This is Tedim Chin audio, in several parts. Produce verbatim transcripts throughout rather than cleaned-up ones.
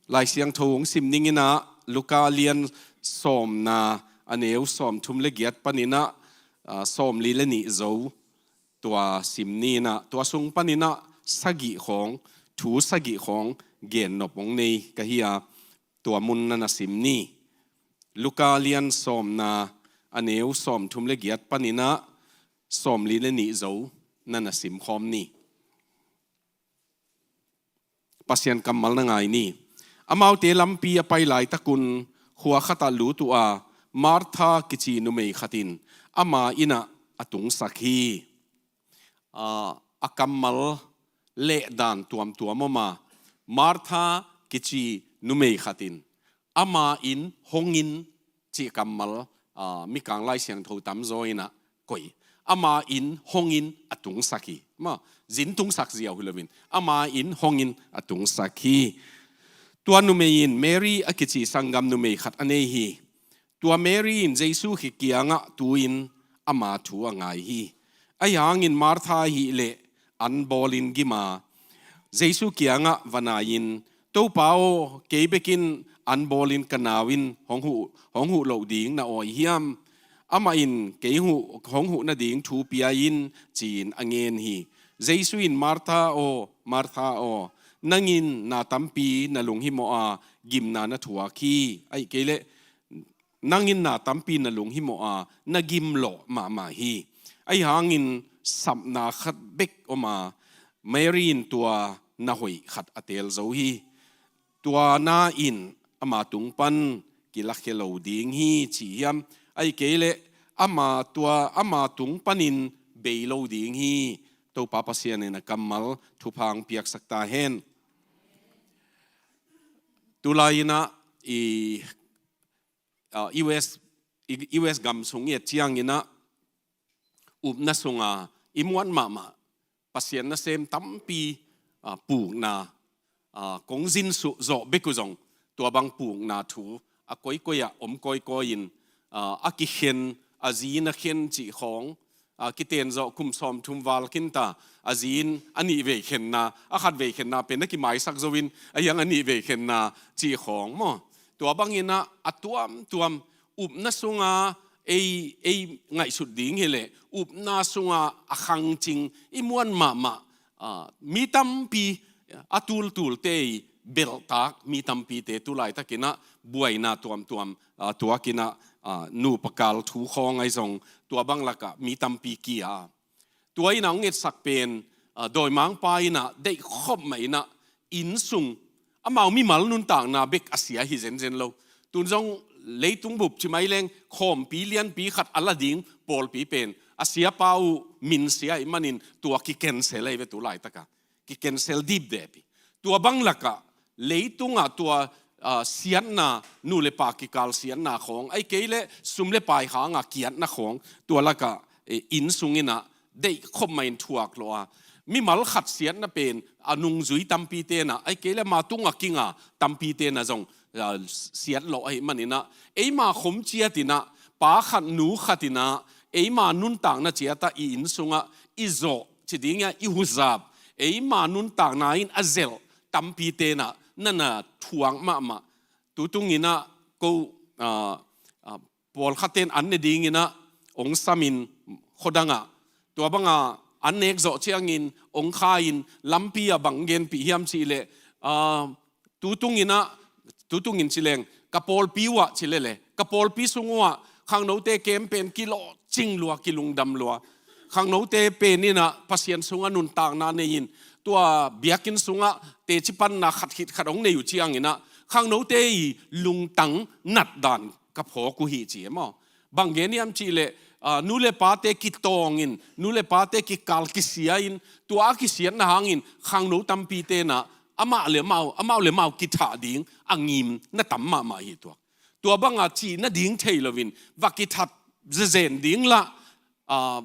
Lai Siangtho hong sim ning in ah, Luka lian sawmna, a neu sawmthum le giat panin ah, ah, sawmli le nih zo tua sim ni in ah, tua sung panin ah sagih khawng, thu sagih khawng gennop hong nei ka hi a, tua mun na na sim ni. Luka lian sawmna, a neu sawmthum le giat panin ah sawmli le nih zo na na sim khawm ni. Pasian kammal na ngai ni. Amaute lampi a pai laitakun khua khatah lut uh a, Martha kici numei khat in ama inn ah a tungsak hi. Ah, a kammal lehdan tuamtuam om a, Martha kici numei khat in ama inn hong in cih kammal, ah, Mikang Lai Siangtho tamzaw in ah koih. Ama inn hong in a tungsak hi. Maw, zin tungsak ziau hi loin, ama inn hong in a tungsak hi. Tua numei in Mary a kici sanggam numei khat a nei hi. Tua Mary in Jesu kiangah tu-in ama thu a ngai hi. Ahi hangin Martha ahih leh an bawlin gim a, Jesu kiangah va nai-in, "Topa aw, kei bekin an bawlin ka nau in hong huh, hong huh loh ding na awi hiam? Amah in kei huh, hong huh nading thu pia in," ci-in a ngen hi. Jesu in, "Martha aw, Martha aw, nangin na tampi na lunghimawh a, gimna na thuak hi. Ahih kei leh nangin na tampi na lunghimawh a, na gim lawh mahmah hi." Ahi hangin sapna khat bek om a, Mary in tua na hoih khat a teel zo hi. Tua na in ama tung pan kilakhia lo ding hi, ci hiam? Ahih kei leh ama tua, ama tung panin bei lo ding hi. Topa Pasian in a kammal thupha hong piaksak ta hen. Tulai in ah i, ah, U S, i, U S gam sung i et ciangin ah, upna sunga i muan mahmah Pasian nasem tampi, ah, pukna, ah, kong zin suh zawh bek uh zong, tua bang pukna thu a koikoi ah om kawikawi in, ah, a kikhen, a zi na khen cih khawng, ah, kiten zawh kum sawmthum val khin ta, a zi in a nih vei khenna, a khat vei khenna pen a kimaisak zo in, a hiang a nih vei khenna cih khawng maw. Tua bangin ah a tuamtuam upna sunga ei, ei ngaihsut ding hi leh, upna sunga a khangcing i muan mahmah, ah, mi tampi, a tultulte i belhtak mi tampite tu laitakin ah buaina tuamtuam, ah, tuakin ah, ah, nupa kal thu khawng ahi zong tua bang lakah mi tampi kia. Tua in ah hong etsak pen, ah, dawimangpa in ah deih khop mah in ah innsung, amau mimal nuntakna bek a sia hi zenzen lo. Tun zong leitung bup ci mai leng khawmpi lianpi khat a la ding pawlpi pen a siapa uh min sia ahih manin tua ki-cancel ahi ve tu laitaka. Ki-cancel dipdep hi. Tua bang lakah leitungah tua, ah, siatna, nu le pa kikal siatna khawng, ahih kei leh sum le pai hanga kiatna khawng, tua lakah, eh, innsung in ah deih khop mah in thuak lawh a. Mimal khat siatna pen a nungzui tampite in ah, ahih kei leh ama tungah kinga tampite in ah zong, ah, siat lawh ahih manin ah, eima khom ciat in ah, pa khat nu khat in ah, eima nuntakna ciat ah i innsungah i zawh ci ding a i huzap, eima nuntakna in a zelh tampite in ah na na thuak mahmah. Tutung in ah ko, ah, ah, pawlkhatte in an ne dingin ah hong samin khuadangah, tua banga an nek zawh ciangin hong kha-in lampi ah bang genpih hiam cih leh, ah, tutung in ah, tutung in ci leng, ka pawlpi uh ah ci lele, ka pawlpi sung uh ah khangnote camp pen kilawhcing lua, kilungdam lua. Khangnote pen in ah Pasian sungah nuntakna nei-in, tua biakinn sungah teci panna khat khit khat hong nei uh ciangin ah khangnote i lungtang natdan ka phawk uh hi ci e maw. Bang gen hiam cih leh, ah, nu le pate kitawngin, nu le pate kikal kisia-in, tua a kisiatna hangin khangno tampite in ah amau le amau, amau le amau kithah ding a ngimna tam mahmah hi tuak. Tua banga cih nading thei loin va kithat zezen ding lah, ah,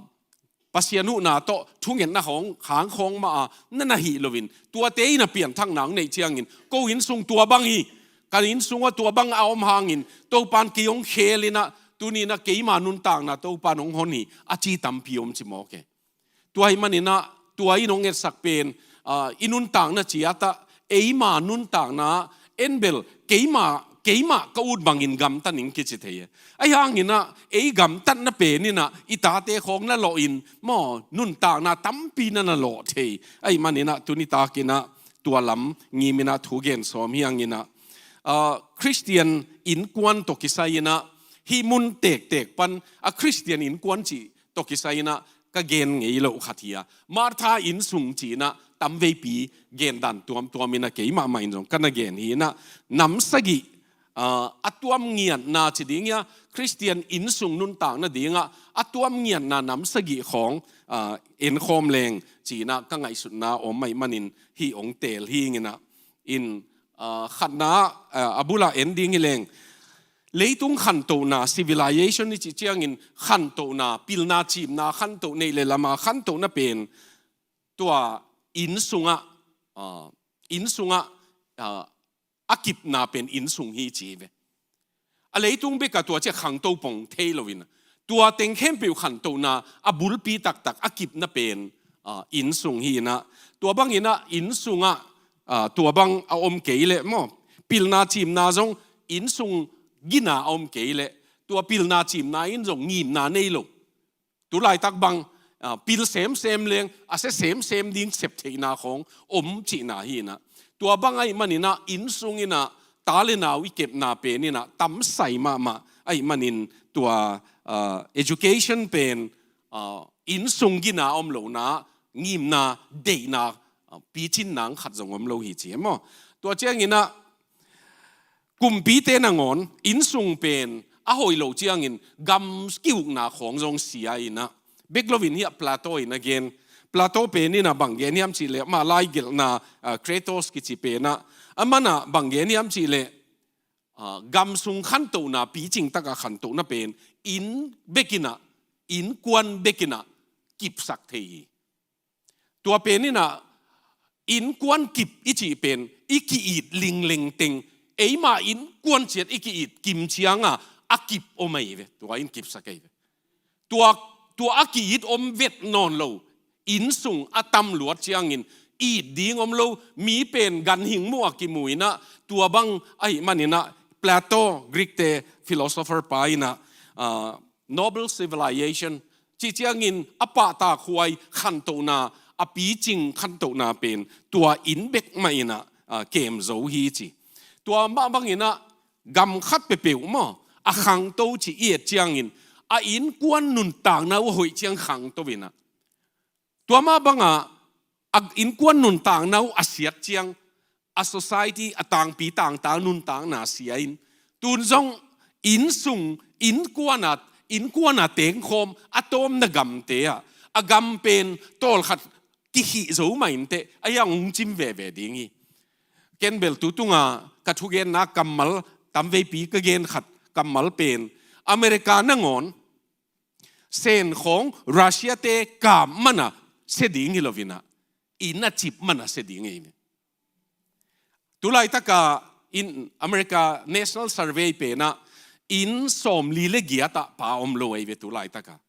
Pasian huhna tawh thungetna khawng, khang khawng mah a na na hih loin, tuate in a pianthakna hong neih ciangin, ko innsung tua bang hi, ka innsung ah tua bang a om hangin Topa'n kei hong khel in ah, tuni in ah keima nuntakna Topa'n hong hon hi, a ci tampi om ci mawk e. Tua ahih manin ah, tua in hong etsak pen, ah, i nuntakna ciat ah, eima nuntakna, En bel keimah, keimah ka ut bangin gamta ning kici thei e. Ahi hangin ah ei gamtatna pen in ah i tate khawng na lawh in maw, nuntakna tampi na na lawh thei. Ahih manin ah tuni takin ah tua lam ngimin ah thu gen sawm hi hangin ah, ah, Khristian innkuan tawh kisai in ah hih mun tektek pan a Khristian innkuan cih tawh kisai in ah ka gen ngei loh khat hi a, Martha innsung ci in ah tamveipi gen dan tuamtuam in ah keimah mah in zong ka na gen hi in ah, nam sagih, ah, a tuam ngiatna ci ding hi a, Khristian innsung nuntakna ding ah a tuam ngiatna nam sagih khawng, ah, enkhawm leng ci in ah ka ngaihsutna om ahih manin hih hong teel hi ing in ah, in, ah, khatna, ah, a bul ah en ding hi leng, leitung khantohna, civilization i cih ciangin khantohna, pilna cimna khantoh, neih le lama khantohna pen tua innsung ah, ah, innsung ah, ah, a kipna pen innsung hi ci ve. A leitung bek ah tua ciang khangto pong thei lo in ah, tua teng khempeuh khantohna a bulpi taktak a kipna pen, ah, innsung hi in ah, tua bang in ah innsung ah, ah, tua bang a om kei leh maw, pilna cimna zong innsung gina a om kei leh tua pilna cimna in zong ngimna nei lo. Tu laitak bang, ah, pil semsem leng a sia semsem ding sep theihna khawng om cihna hi in ah, tua bang ahih manin ah innsung in ah ta le nau i kepna pen in ah tamsai mahmah ahih manin tua, ah, education pen, ah, innsung gina a om lohna, ngimna, deihna, ah, picin nang khat zong om lo hi ci e maw. Tua ciangin ah kumpite nangawn innsung pen a hoih loh ciangin gam kiukna khawng zong sia in ah, bek lo in hih ah Plato in a gen. Plato pen in ah bang gen hiam cih leh amah laigelhna, ah, Crito kici pen ah, aman ah bang gen hiam cih leh, ah, gam sung khantohna, picing tak ah khantohna pen inn bek in ah, innkuan bek in ah kipsak thei hi. Tua pen in ah innkuan kip i cih pen i ki-it lingleng teng, eimah innkuan ciat i ki-it kim ciang ah a kip om ahi ve, tua in kipsak ahi ve. Tua, tua a ki-it om vet nawn lo innsung a tam luat ciangin it ding om lo, mi pen ganhing muh ah kimu in ah, tua bang ahih manin ah Plato, Greek te philosopher pa in ah, ah, noble civilization cih ciangin a pahtakhuai khantohna, a picing khantohna pen tua inn bek mah in ah, ah, kem zo hi ci. Tua mah bang in ah gam khat peuhpeuh maw, a khangto cih i et ciangin a innkuan nuntakna uh a hoih ciang khangto in ah, tua mah bang ah a innkuan nuntakna uh a siat ciang a society, a tangpi tangtang nuntakna sia in, tun zong innsung, innkuan ah, innkuan ah tengkhawm a tawmna gamte ah a gam pen tawlkhat kikhih zo mah inteh, a hiang hong cim veve ding hi. Ken bel tu tungah ka thugenna kammal tamveipi ka gen khat kammal pen, America nangawn Sen khawng Russia te kap man a sia ding hi lo in ah, inn a cip man a sia ding hi. Tu laitak ah in America National Survey pen ah inn sawmli le giat ah pa om lo ahi ve tu laitak ah.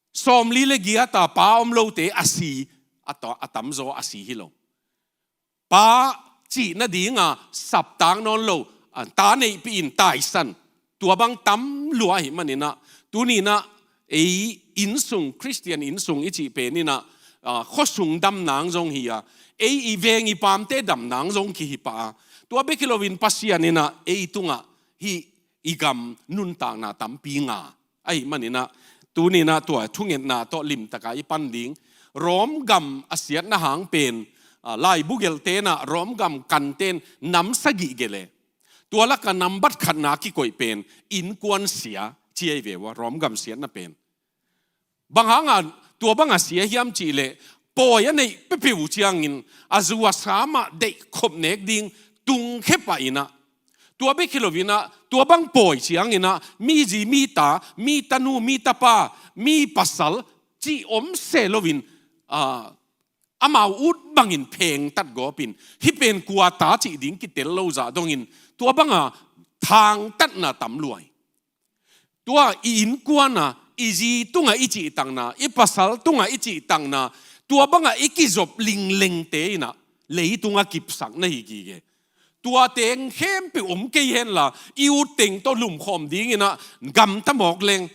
Sawmli le giat ah pa om lote a si, a ta-, a tamzaw a si hi lo. Pa cih nading a saptak nawn lo, a ta neihpih in taisan, tua bang tam lua ahih manin ah, tuni in ah ei innsung, Khristian innsung i cih pen in ah, a, khuasung dam nang zong hi a, ei i veng i pamte dam nang zong kihi pah a, tua bek hi lo in Pasian in ah ei tungah hih i gam nuntakna tampi nga. Ahih manin ah, tuni in ah tua thungetna tawh limtak a i pan ding, Rom gam a siatna hang pen, a, laibu gelhte in ah Rom gam kanten nam sagih gelh e. Tua lak ah nambat khatna kikoih pen innkuan sia ci ahi ve ua, Rom gam siatna pen. Bang hang a tua bang a sia hiam cih leh, pawi a neih peuhpeuh uh ciangin a zu a sa mah deih khop nek ding tungkhia pah in ah, tua bek hi lo in ah, tua bang pawi ciangin ah mi zi mi ta, mi tanu mi tapa, mi pasal cih om se lo in, a, amau ut bangin phengtat gawp in, hih pen kua ta cih ding kitel lo zah dongin tua bang a thangtatna tam lua hi. Tua i innkuan a, i zi tungah i cihtakna, i pasal tungah i cihtakna, tua bang a i kizop linglengte in ah leitung a kipsak na hi gige. Tua teng khempeuh om kei henla, i ut teng tawh lumkhawm dingin ah gamta mawk leng,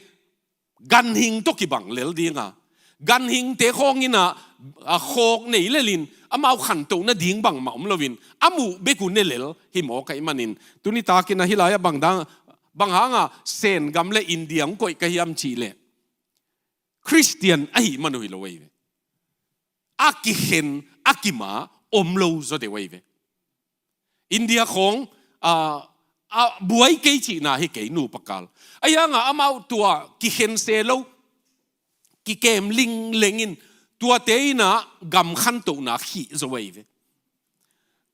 ganhing tawh kibang lel ding a, ganhingte khawngin ah, a khawk nei lelin, amau khantohna ding bangmah om loin, a muh bek uh ne lel hi mawk ahih manin, tuni takin ah hih lai-ah bang dang, bang hanga Sengam le India hong koih ka hiam cih leh, Khristian ahih man uh hi lo ahi ve. A kikhen, a kima om lo zaw deuh ahi ve. India khawng, a, a buai kei cihna hi kei, nupa kal. Ahi hanga amau tua kikhen se lo, kikem linglengin, tuate in ah gam khantohna khih zo ahi ve.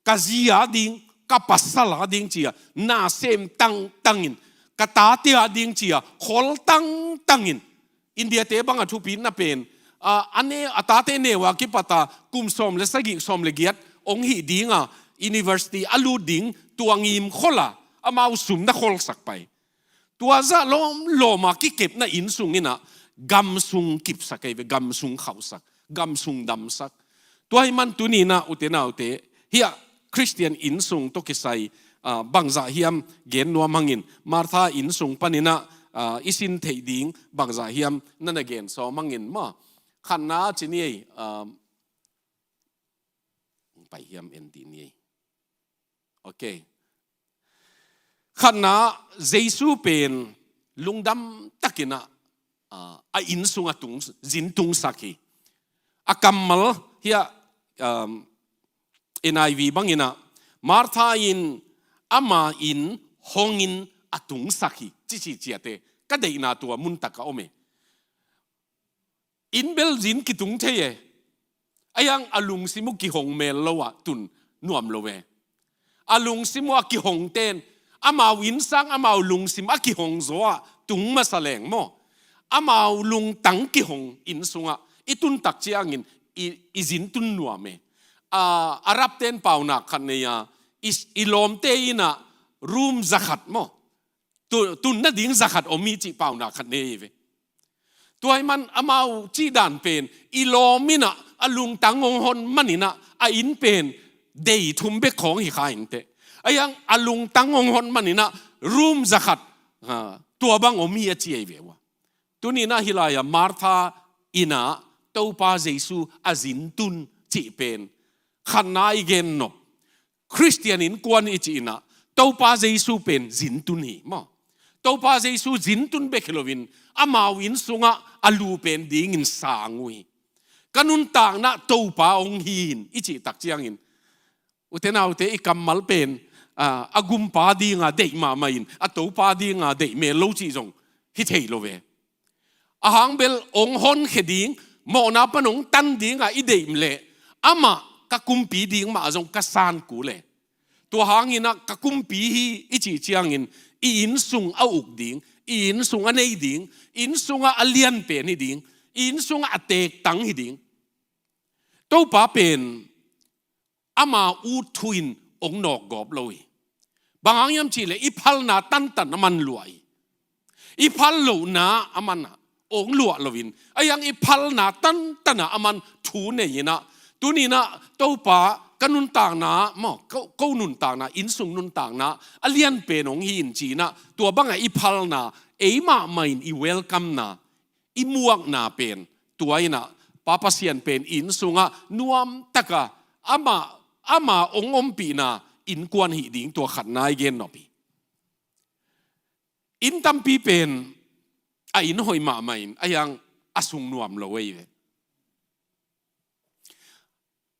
Ka zi a ding, ka pasal a ding ci-a na sem tangtangin, ka tate a ding ci-a khol tangtangin, India-te banga thupitna pen, a, a ne, a tate neu a kipata kum sawm le sagih, sawm le giat hong hih dinga, university a lut ding, tua ngim khola amau sum na kholsak pai. Tua zah lawmlawma kikepna innsung in ah gamsung kipsak ahi ve, gamsung khauhsak, gamsung damsak. Tua ahih man tuni in ah, ute naute, hih ah Khristian innsung tawh kisai, a, bangzah hiam gen nuam hangin, Martha innsung panin ah, a, i sin theih ding bangzah hiam na na gen sawm hangin maw. Khatna ci ni ei, a, pai hiam en dih ni ei. Ok. Khatna, Jesu pen lungdam takin ah, a, a innsung a tung, zin tungsak hi. A kammal hih ah, um, N I V bangin ah, Martha in ama inn hongin a tungsak hi, ci ci ciate, ka deihna tua muntak a om e. Inn bel zin kitung thei e. Ahi hang a lungsim uh kihong mel lo ah tun nuam lo e. A lungsim uh a kihong ten, amau inn sang amau lungsim a kihong zaw ah tung masa leng maw, amau lungtang kihong inn sungah i tun tak ciangin i, i zin tun nuam e. A, Arab ten paunak khat nei a, i, i lawmte in ah room zakhat maw, tu, tun nading zakhat om hi cih paunak khat nei hi ve. Tua ahih man amau cihdan pen, i lawm in ah a lungtang hong hon manin ah a inn pen dei thum bek khawng hi kha inteh. Ahi hang a lungtang hong hon manin ah room zakhat, ha, tua bang om hi a ci ahi ve ua. Tuni in ah hih lai-ah Martha in ah Topa Jesu a zin tun cih pen khatna i gen nop. Khristian innkuan i cih in ah Topa Jesu pen zin tun hi maw. Topa Jesu zin tun bek hi loin amau inn sungah a lu pen dingin sang uh hi. Ka nuntakna Topa hong hi in i cih tak ciangin, ute naute, i kammal pen, a, a gumpa dinga deih mahmah in a Topa dinga deih mel lo cih zong hi thei lo ve. A hang bel hong honkhia ding, mawhna pan hong tan dinga i deih leh, amah ka kumpi ding mah zong ka san kul e. Tua hangin ah ka kumpi hi i cih ciangin i inn sung a uk ding, i inn sung a nei ding, inn sungah a lianpen hi ding, i inn sungah a teektang hi ding. Topa pen ama ut thu in hong nawkgawp lo hi. Bang hang hiam cih leh i phalna tantan a man luah hi. I phal lohna a man ah hong luah loin, ahi hang i phalna tantan ah a man thu nei in ah, tuni in ah Topa ka nuntakna maw, ko, ko nuntakna, inn sung nuntakna a lianpen hong hi in ci in ah, tua bangah i phalna ei mahmah in i welcome-na, i muakna pen, tua in ah Pa Pasian pen inn sungah nuam taka ama, ama hong ompihna innkuan hih ding, tua khatna i gen nop hi. Inn tampi pen a inn hoih mahmah in, ahi hang a sung nuam lo ahi ve.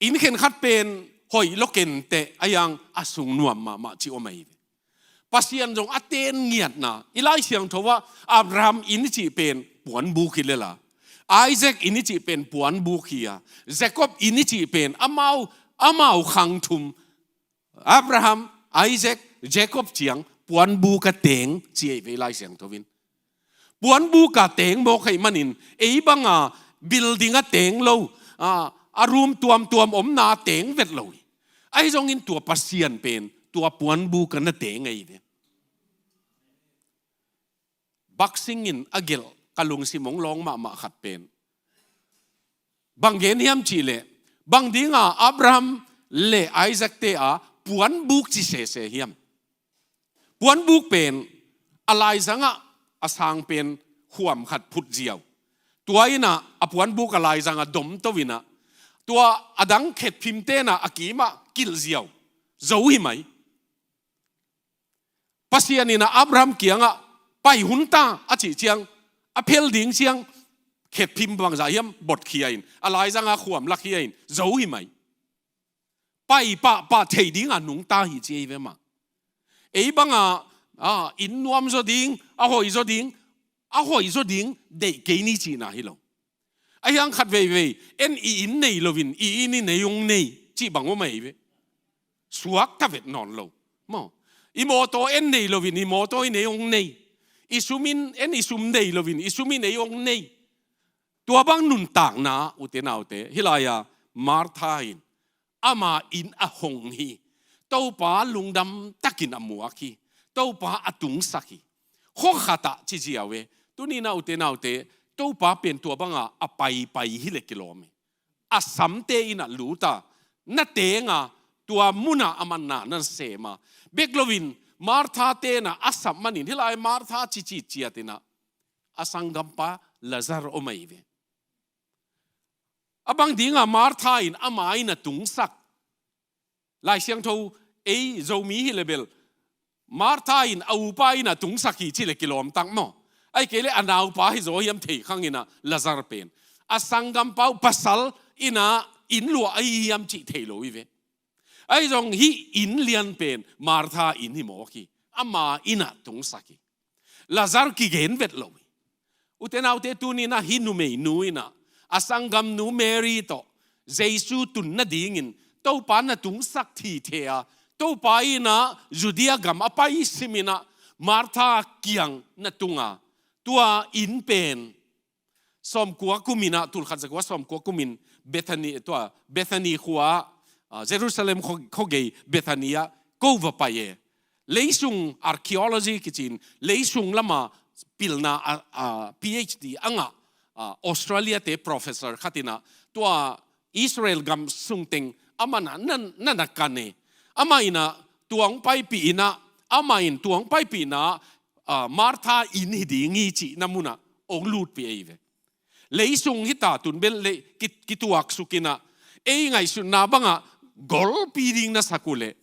Inn khenkhat pen hoih lo kenteh, ahi hang a sung nuam mahmah cih om ahi ve. Pasian zong a ten ngiatna, i Lai Siangtho ah Abraham inn i cih pen puanbuk hi lel a, Isaac inn i cih pen puanbuk hi a, Jacob inn i cih pen amau, amau khang thum, Abraham, Isaac, Jacob ciang puanbuk a teng ci ahi ve i Lai Siangtho in. Puanbuk a teng mawk ahih manin, ei banga building a teng lo, a, a room tuamtuam omna a teng vet lo hi. Ahi zongin tua Pasian pen tua puanbuk a na teng ahi ve. Boxing in a gelh ka lungsim hong lawng mahmah khat pen, bang gen hiam cih leh, bang dinga Abraham le Isaac-te a puanbuk ci sese hiam? Puanbuk pen a laizangah a sang pen khuam khat phut ziau. Tua innah a puanbuk a laizangah domto innah tua a dang khetphim tenah a kimah kilh ziau. Zo hi mai. Pasian innah Abraham kiangah pai hun ta a cih ciang, a phel ding ciang khetphim bangzah hiam botkhia in, a laizangah khuam lakhia in, zo hi mai. Pai pahpah thei dingah nungta hi ci ei ve mah. Ei bangah a, inn nuam zaw ding, a hoih zaw ding, a hoih zaw ding deih kei ni cihna hi lo. A hiang khat veivei en i inn nei loin i inn i nei hong nei cih bang om ei ve. Suak ta vet nawn lo. Maw, i mawtaw en nei loin i mawtaw i nei hong nei. I sum in en i sum nei loin i sum i nei hong nei. Tua bang nuntakna ute naute hi lai-a Martha in ama inn a hong hi. Topa lungdam takin a muak hi. Topa a tungsak hi. Khuakhatah ci ziau e. Tuninah ute naute, Topa pen tua bangah a paipai hi le kilawm e. A samte innah luta na tenga tua munah a manna nan sema. Bek loin Martha tenah a sap manin hi lai Martha cicit ciatinah a sanggampa Lazar om ahi ve. A bang dinga Martha in ama innah tungsak. Lai Siangtho ei Zomi hi le bel Martha in a upa innah tungsak hi ci le kilawm tak maw. Ai kei le a naupa hi zaw hiam thei khang innah Lazar pen a sanggampa uh pasal innah inn luah ahi hiam cih thei lo hi ve. Ai zong hih inn lian pen Martha inn hi mawk hi. Ama innah tungsak hi. Lazar kigen vet lo hi. Ute naute tuninah hih numeinu innah a sanggamnu Mary tawh Jesu tun nadingin Topa na tungsak thithea Topa innah Judea gam a pai siminah Martha kiang na tunga tua inn pen sawmkua kuminah, tulkhat zakua sawmkua kumin Bethany, tua Bethany khua, ah, Jerusalem khuagei Bethany ah ko va pai e. Leisung archaeology kicin leisung lama pilna a, a PhD a ngah, a Australia te professor khatinah tua Israel gam sungteng amah na, na, na kan e. Amah innah tuang paipih innah amah in tuang paipihna ah, Martha inn hi ding hi cihna munah ong lutpih ei ve. Leisung hita tun bel le kituaksuk innah ei ngaihsutna bangah golpi ding na sak uh leh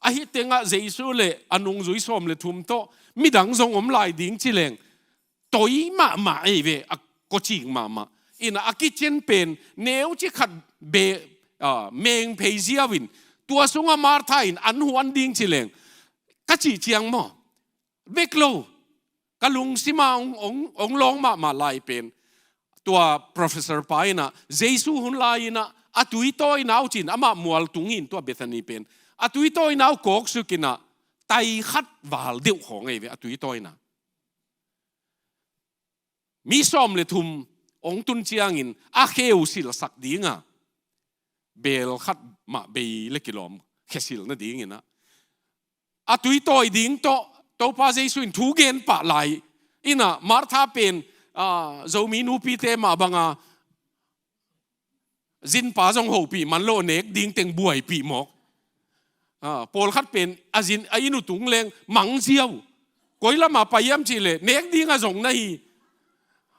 ahi tengah Jesu le a nungzui sawm le thum tawh midang zong om lai ding ci leng toi mahmah ei ve, a kawcing mahmah. Innah a kitchen pen neuci khat be, ah, mengphei ziau in tua sungah Martha in an huan ding ci leng ka cih ciang maw. Bek lo, ka lungsima ong, ong, ong lawng mahmah lai pen tua professor pa innah Jesu hun lai innah a tuitawi nau cin amah mual tung hin tua Bethany pen a tuitawi nau kawksuk innah tai khat val deuh khawng ei ve a tuitawi na. Mi sawm le thum ong tun ciangin a kheu silsak dinga beel khat mah bei le kilawm khesil nadinginah a tuitawi ding tawh Topa Jesu in thu gen pah lai innah Martha pen, ah, Zomi nupite mah banga zinpa zong hopih man lo nek ding teng buaipih mawk. Ah, pawlkhat pen a zin a inn uh tung leng mangziau. Koi lamah pai hiam cih leh nek ding a zong na hi.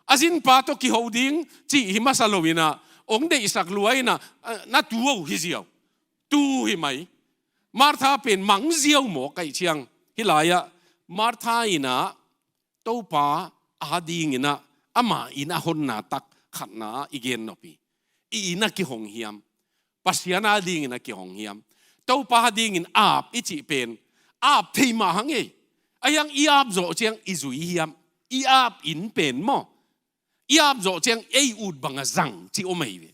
A zinpa tawh kiho ding cih hi masa lo innah ong deihsak lua innah, ah, na tu oh hi ziau. Tu hi mai. Martha pen mangziau mawk aih ciang hi lai-ah Martha innah Topa a dinginah ama inn a honna tak khatna i gen nop hi. I inn a kihong hiam? Pasian a dingin a kihong hiam? Topa a dingin ap i cih pen ap thei mah hang ei. A hiang i ap zawh ciang i zui hiam? I ap inn pen maw? I ap zawh ciang ei ut banga zang ci om ei ve.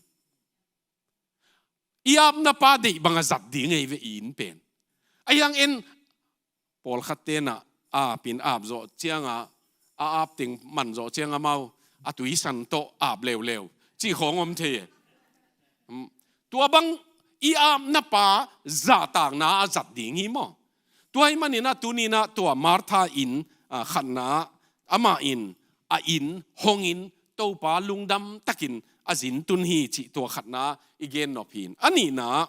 I apna pa deih banga zat ding ei ve i inn pen. A hiang en pawlkhat tenah apin ap zawh cianga a ap teng man zawh cianga mau a tuisan tawh ap leuleu cih khawng om thei e. Tua bang i apna pa zahtakna a zat ding hi maw? Tua hi maninah tuninah tua Martha in, ah, khatna amah in a inn hongin Topa lungdam takin a zin tun hi cih tua khatna i gen nop hin. A nihna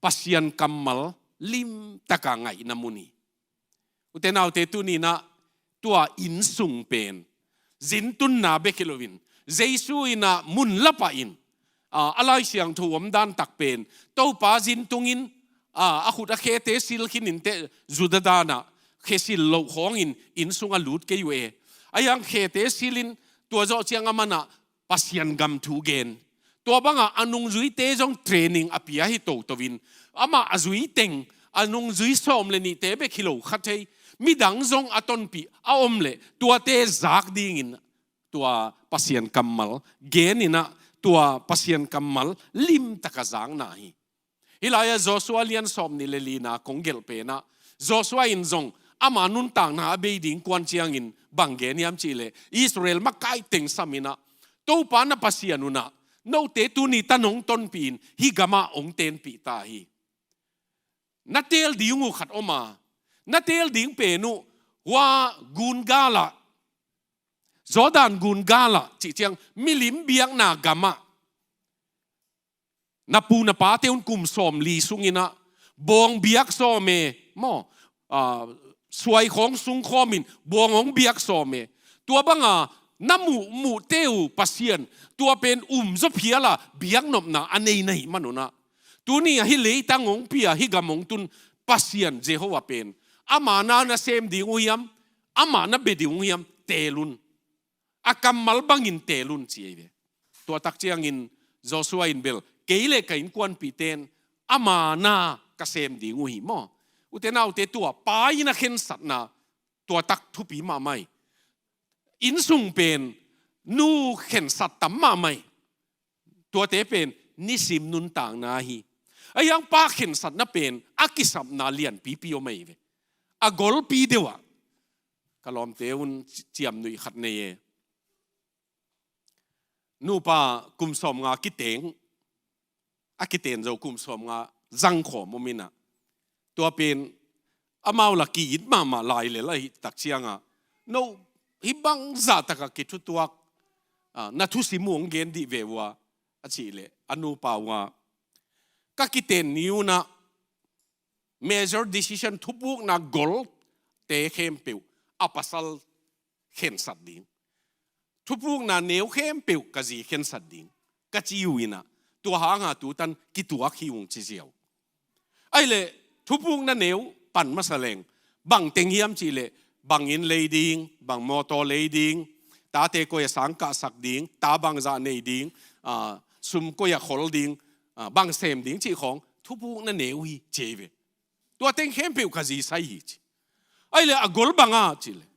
Pasian kammal limtaka ngaihna mun hi. Ute naute, tuni-in ah tua innsung pen zintunna bek hi loin, Jesu in ah mun la pahin, a, a Lai Siangtho omdan tak pen, Topa zintungin, a, a khut a khete sil khin inteh, Juda dan ah khe sil loh khawngin innsung ah lut kei uh e. Ahi hang khete silin tua zawh ciang amah in ah Pasian gam thu gen. Tua bangah a nungzuite zong training a pia hi toto in, amah a zui teng, a nungzui sawm le nihte bek hi lo kha thei, midang zong a tonpih a om leh tuate zak dingin tua Pasian kammal genin ah, tua Pasian kammal limtaka zakna hi. Hih lai-ah Joshua lian sawm nih le lina kong gelh pen ah, Joshua in zong ama nuntakna a bei ding kuan ciangin bang gen hiam cih leh, Israel makai teng samin ah, Topa na Pasian un ah note tuni tan hong tonpih in, hih gamah hong tenpih ta hi. Na teel ding uh khat om a, na teel ding pen uh, hua gun gal ah, Jordan gun gal ah cih ciang milim biakna gamah, na pu na pate un kum sawmli sungin ah bawng biak sawm e maw, a, suai khawng sung khawmin bawng hong biak sawm e. Tua banga na muh, muhte uh Pasian, tua pen um zaw phial a biaknopna a nei na hih man un ah, tuni a hih leitang hong pia, hih gam hong tun Pasian Jehovah pen, ama na na sem ding uh hiam, ama na bia ding uh hiam, teel un. A kammal bangin teel un, ci hi ve. Tua tak ciangin Joshua in bel, kei le ka innkuanpihte in ama na ka sem ding uh hi maw. Ute naute, tua pa in a khensatna tua tak thupi mahmah hi. Innsung pen nu khensat tam mahmah hi. Tuate pen nisim nuntakna hi. Ahi hang pa khensatna pen a kisapna lianpipi om ahi ve. A golpi deuh ah, ka lawmte un ci-, ciamnuih khat nei e. Nupa kum sawmnga kiteng, a kiten zo kum sawmnga zangkhawm om in ah, tua pen amau la ki-it mahmah lai lel ahih tak ciangah, no, hih bang zahtakah kithutuak, a, na thusim uh hong gen dih ve uh a, a cih leh a nupa uh ah, ka kiten ni un ah major decision, thupukna golte khempeuh a pasal khensat ding, thupukna neu khempeuh ka zi khensat ding, ka ci uh in ah, tua hanga tutan kituak hi ung, ci ziau. Ahih leh thupukna neu pan masa leng, bang teng hiam cih leh, bang inn lei ding, bang mawtaw lei ding, tate koi a sangkahsak ding, ta bangzah nei ding, a, sum koi a khol ding, a, bang sem ding cih khawng thupukna neu hi, ci hi ve. Tua teng khempeuh ka zi sai hi, ci. Ahih leh a gol bang a cih leh,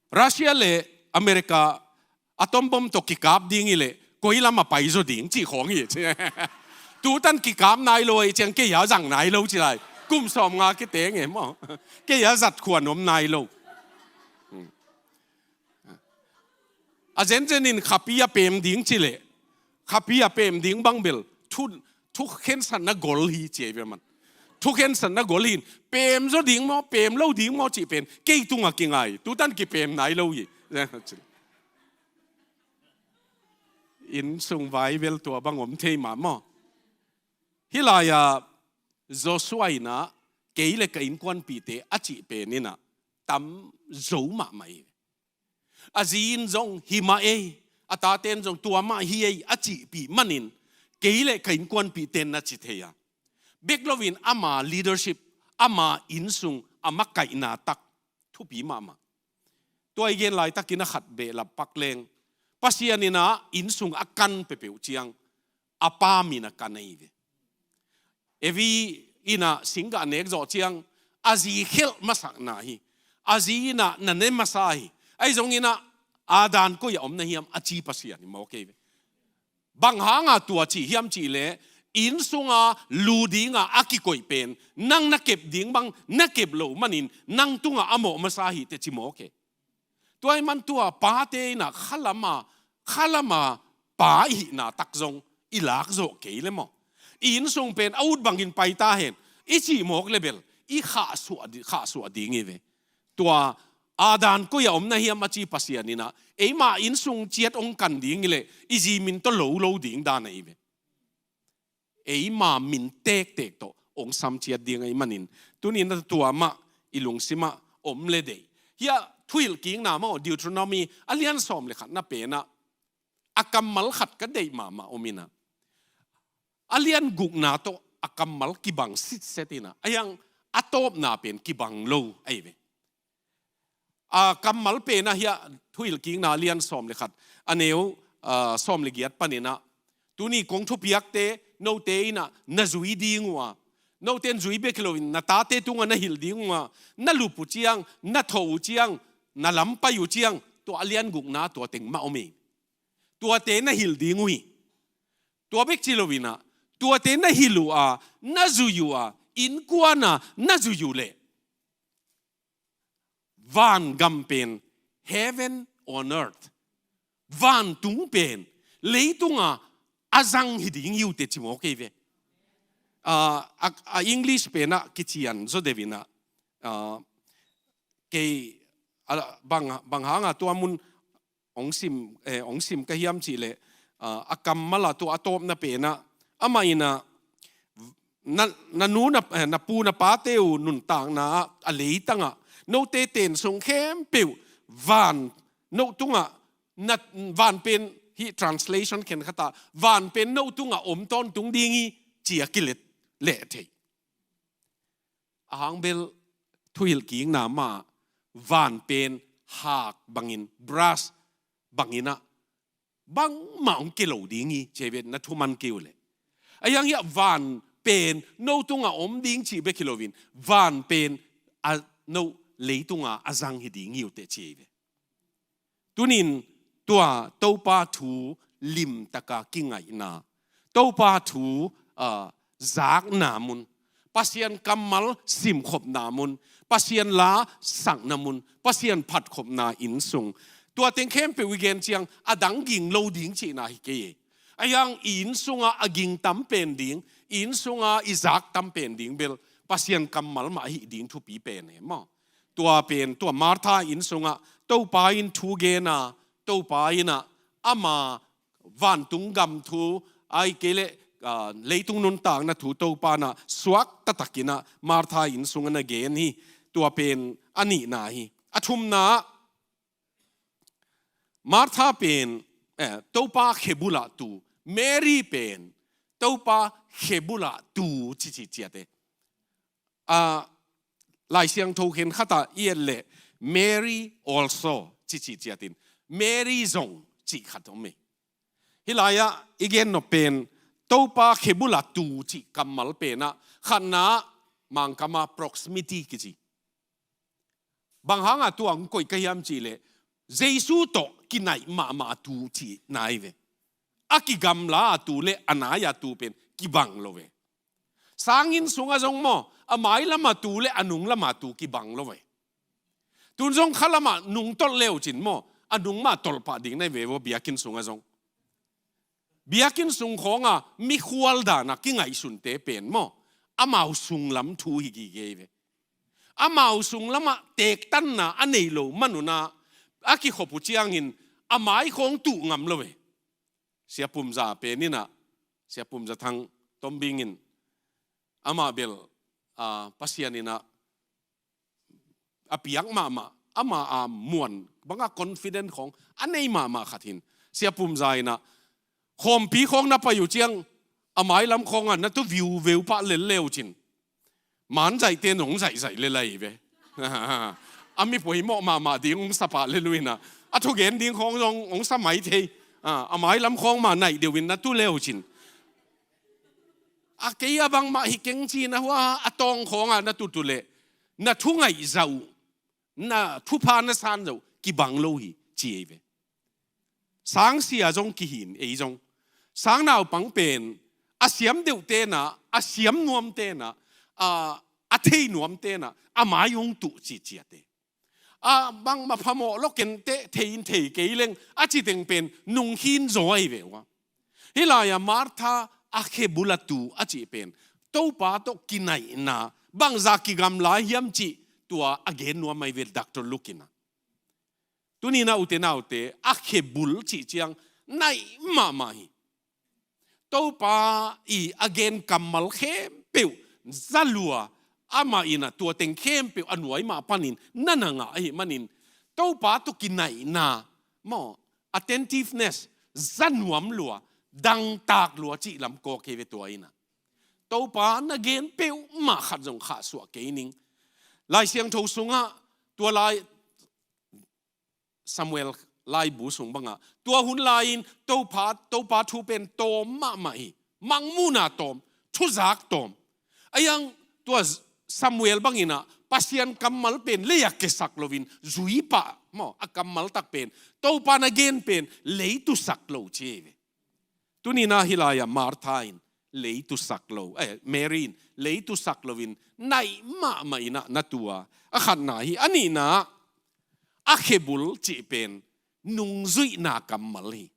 Russia le America atom bomb tawh kikap ding hi leh, koi lam a pai zaw ding cih khawng hi, ci. Tutan kikap nai lo ahih ciang kei a zang nai lo, ci lai. Kum sawmnga kiteng e maw. Kei a zat khuan om nai lo. A zenzen in khapi a pem ding cih leh, khapi a pem ding bang bel thu, thu khensatna gol hi, ci hi ve man. Thu khensatna gol hi in, pem zaw ding maw, pem lo ding maw cih pen kei tungah kingai. Tutan kipem nai lo hi. Innsung vai bel tua bang om thei mah maw. Hih lai-ah Joshua in ah, kei le ka innkuanpihte a cih pen in ah, tam zo mahmah hi. A zi in zong hi mah ei, a tate in zong tua mah hi ei a cihpih manin, kei le ka innkuanpihte in na ci thei a. Bek loin ama leadership, ama innsung, a makaihna tak thupi mahmah. Tua i gen laitakin a khat behlap pak leng, Pasian in ah innsung a kan peuhpeuh ciang, a pa min a kan ahi ve. Evi in ah singgah nek zawh ciang, a zi khelh masakna hi. A zi in ah na ne masa hi. Ahi zongin ah, Adam koi a om na hiam a ci Pasian hi mawk ahi ve. Bang hanga tua ci hiam cih leh, inn sunga lu dinga a kikoih pen, nang na kep ding bang na kep loh manin, nang tungah a mawh masa hi teh ci mawk hi. Tua ahih man tua pate in ah khalama, khalama pa i hihna tak zong i lak zawh kei le maw. I inn sung pen a ut bangin pai ta hen, i cih mawk le bel, i khahsuah di-, khahsuah ding hi ve. Tua Adam koi a om na hiam a ci Pasian in ah, eima inn sung ciat hong kan ding hi leh, i zi min tawh lo lo ding dan ahi ve. eima min tektek tawh hong sam ciat ding ahih manin, tuni-in a tua mah i lungsimah om le deih. Hiah Thuhilhkikna maw, Deuteronomy a lian sawm le khatna penah a kammal khat ka deih mahmah om inah, a lian gukna tawh a kammal kibang sitset inah, a hiang a tawpna pen kibang lo ahi ve. A kammal penah hiah Thuhilhkikna a lian sawm le khat, a neu, a, sawm le giat paninah, tuni kong thupiakte note inah na zui ding uh a, note in zui bek hi loin na tate tungah na hilh ding uh a, na lup uh ciang, na thawh uh ciang, na lam pai uh ciang, tua a lian gukna tua teng mah om hi. Tuate na hilh ding uh hi. Tua bek ci lo inah, tuate na hilh uh a, na zui uh a, innkuan a na zui uh leh vangam pen, heaven on earth, vantung pen leitunga a zang hi ding hi uh teh ci mawk ei ve. A, a, a English penah kician zaw deuh inah, a, kei, a, bang, bang hanga tua mun hong sim, eh, hong sim ka hiam cih leh, a, a kammal ah tua a tawpna penah, amah inah, na, na nu na, eh, na pu na pate uh nuntakna ah a leitangah note ten sung khempeuh van, no tungah, na, van pen, hih translation khen khatah, van pen no tungah om tawntung ding hi, ci-a kilet leh thei. A hang bel Thuhilhkikna mah van pen hak bangin, brass banginah bangmah hong kilo ding hi, ci ei ve, na thuman kei uh leh. A hiang hiah van pen no tungah om ding cih bek hi loin, van pen a no leitunga a zang hi ding hi uh teh ci ei ve. Tunin tua Topa thu limtaka kingaihna, Topa thu, a, zakna mun, Pasian kammal simkhopna mun, Pasian la sakna mun, Pasian phatkhopna innsung, tua teng khempeuh i gen ciang a dang ging lo ding cihna hi kei. A hiang i inn sungah a ging tam pen ding, i inn sungah i zak tam pen ding bel Pasian kammal mah ahi ding thupi pen e maw. Tua pen, tua Martha inn sungah Topa in thu gen a, Topa innah ama vantung gam thu, ahih kei leh, a, leitung nuntakna thu Topa innah suak taktakinah Martha inn sungah na gen hi. Tua pen a nihna hi. A thumna, Martha pen, eh, Topa khebulah tu, Mary pen Topa khebulah tu cici ciat e. A, Lai Siangtho khen khatah i et leh Mary also cici ciatin, Mary zong cih khat om hi. Hih lai-ah i gen nop pen Topa khebulah tu cih kammal penah khatna Mangkama proximity kici. Bang hanga tua hong koih ka hiam cih leh Jesu tawh kinaih mahmah a tu cihna hi ve. A kigamla a tu le a nai a tu pen kibang lo ve. Sanginn sungah zong maw, a mailam a tu le a nunglam a tu kibang lo ve. Tun zong khalamah nung tolh leucin maw, a nung mah tolh pah ding na hi ve ua, biakinn sungah zong. Biakinn sung khawnga mikhual dana kingaihsunte pen maw, amau sunglam thu hi gige hi ve. Amau sunglamah tektanna a nei lo manunah a kikhop uh ciangin a mai khawng tuh ngam lo ve. Sia Pum Za pen innah, Sia Pum Za Thang Tombing in amah bel, a, Pasian innah a piak mahmah, ama a muan banga confident khawng a nei mahmah khat hin. Sia Pum Za innah khawmpi khawng na pai uh ciang a mailam khawngah na tu viuveu pah lel leucin, man zaihte nong zaihzaih lel ahi ve. A mi poimawh mahmah ding hong sa pah lel uh innah, a thugen ding khawng zong hong sa mai thei. A, a mailam khawng mah naih deuhin na tu leucin, a kei a bangmah hi keng ci-in a hua a tawng khawngah na tut uh leh na thungaih zah uh, na thupha na san zah uh kibang lo hi, ci ei ve. Sangsia zong kihin, ei zong. Sangnaupang pen a siam deuh tenah, a siam nuam tenah, a, a thei nuam tenah a mai hong tuh ciciate. A bangmah phamawh lo kenteh, thei in thei kei leng a citeng pen nungkhin zaw ahi ve ua. Hih lai-ah Martha a khebula tu a cih pen Topa tawh kinaihna bangzah kigamla hiam cih tua a gen nuam ahi ve Doctor Luke innah. Tuni-in a ute naute, a khebul cih ciang naih mahmah hi. Topa i a gen kammal khempeuh za lua, amah in ah tua teng khempeuh a nuai mah panin na na ngah ahih manin, Topa tawh kinaihna maw, attentiveness, za nuam lua, dangtak lua cih lam kawk hi ve tua in ah. Topa na gen peuhmah khat zong khahsuah kei ning. Lai Siangtho sungah tua lai Samuel laibu sung bangah tua hun lai-in Topa, Topa thu pen tawm mahmah hi. Mangmuhna tawm, thuzak tawm. A iang tua Samuel bangin ah Pasian kammal pen lei-ah kesak loin zui pah maw, a kammal tak pen, Topa na gen pen lei tusak lo ci hi ve. Tuni-in ah hih lai-ah Martha in lei tusak lo, eh, Mary in lei tusak loin naih mahmah in ah na tua. A khatna hi, a nihna a khebul cih pen nungzuihna kammal hi.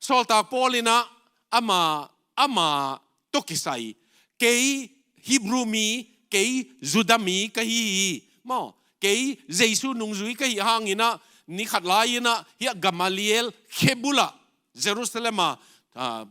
Sawltak Paul in ah ama, ama tawh kisai, kei Hebrew mi, kei Judah mi ka hi hi maw, kei Jesu nungzui ka hih hangin ah ni khat lai-in ah hih Gamaliel khebul ah, Jerusalem a, ah,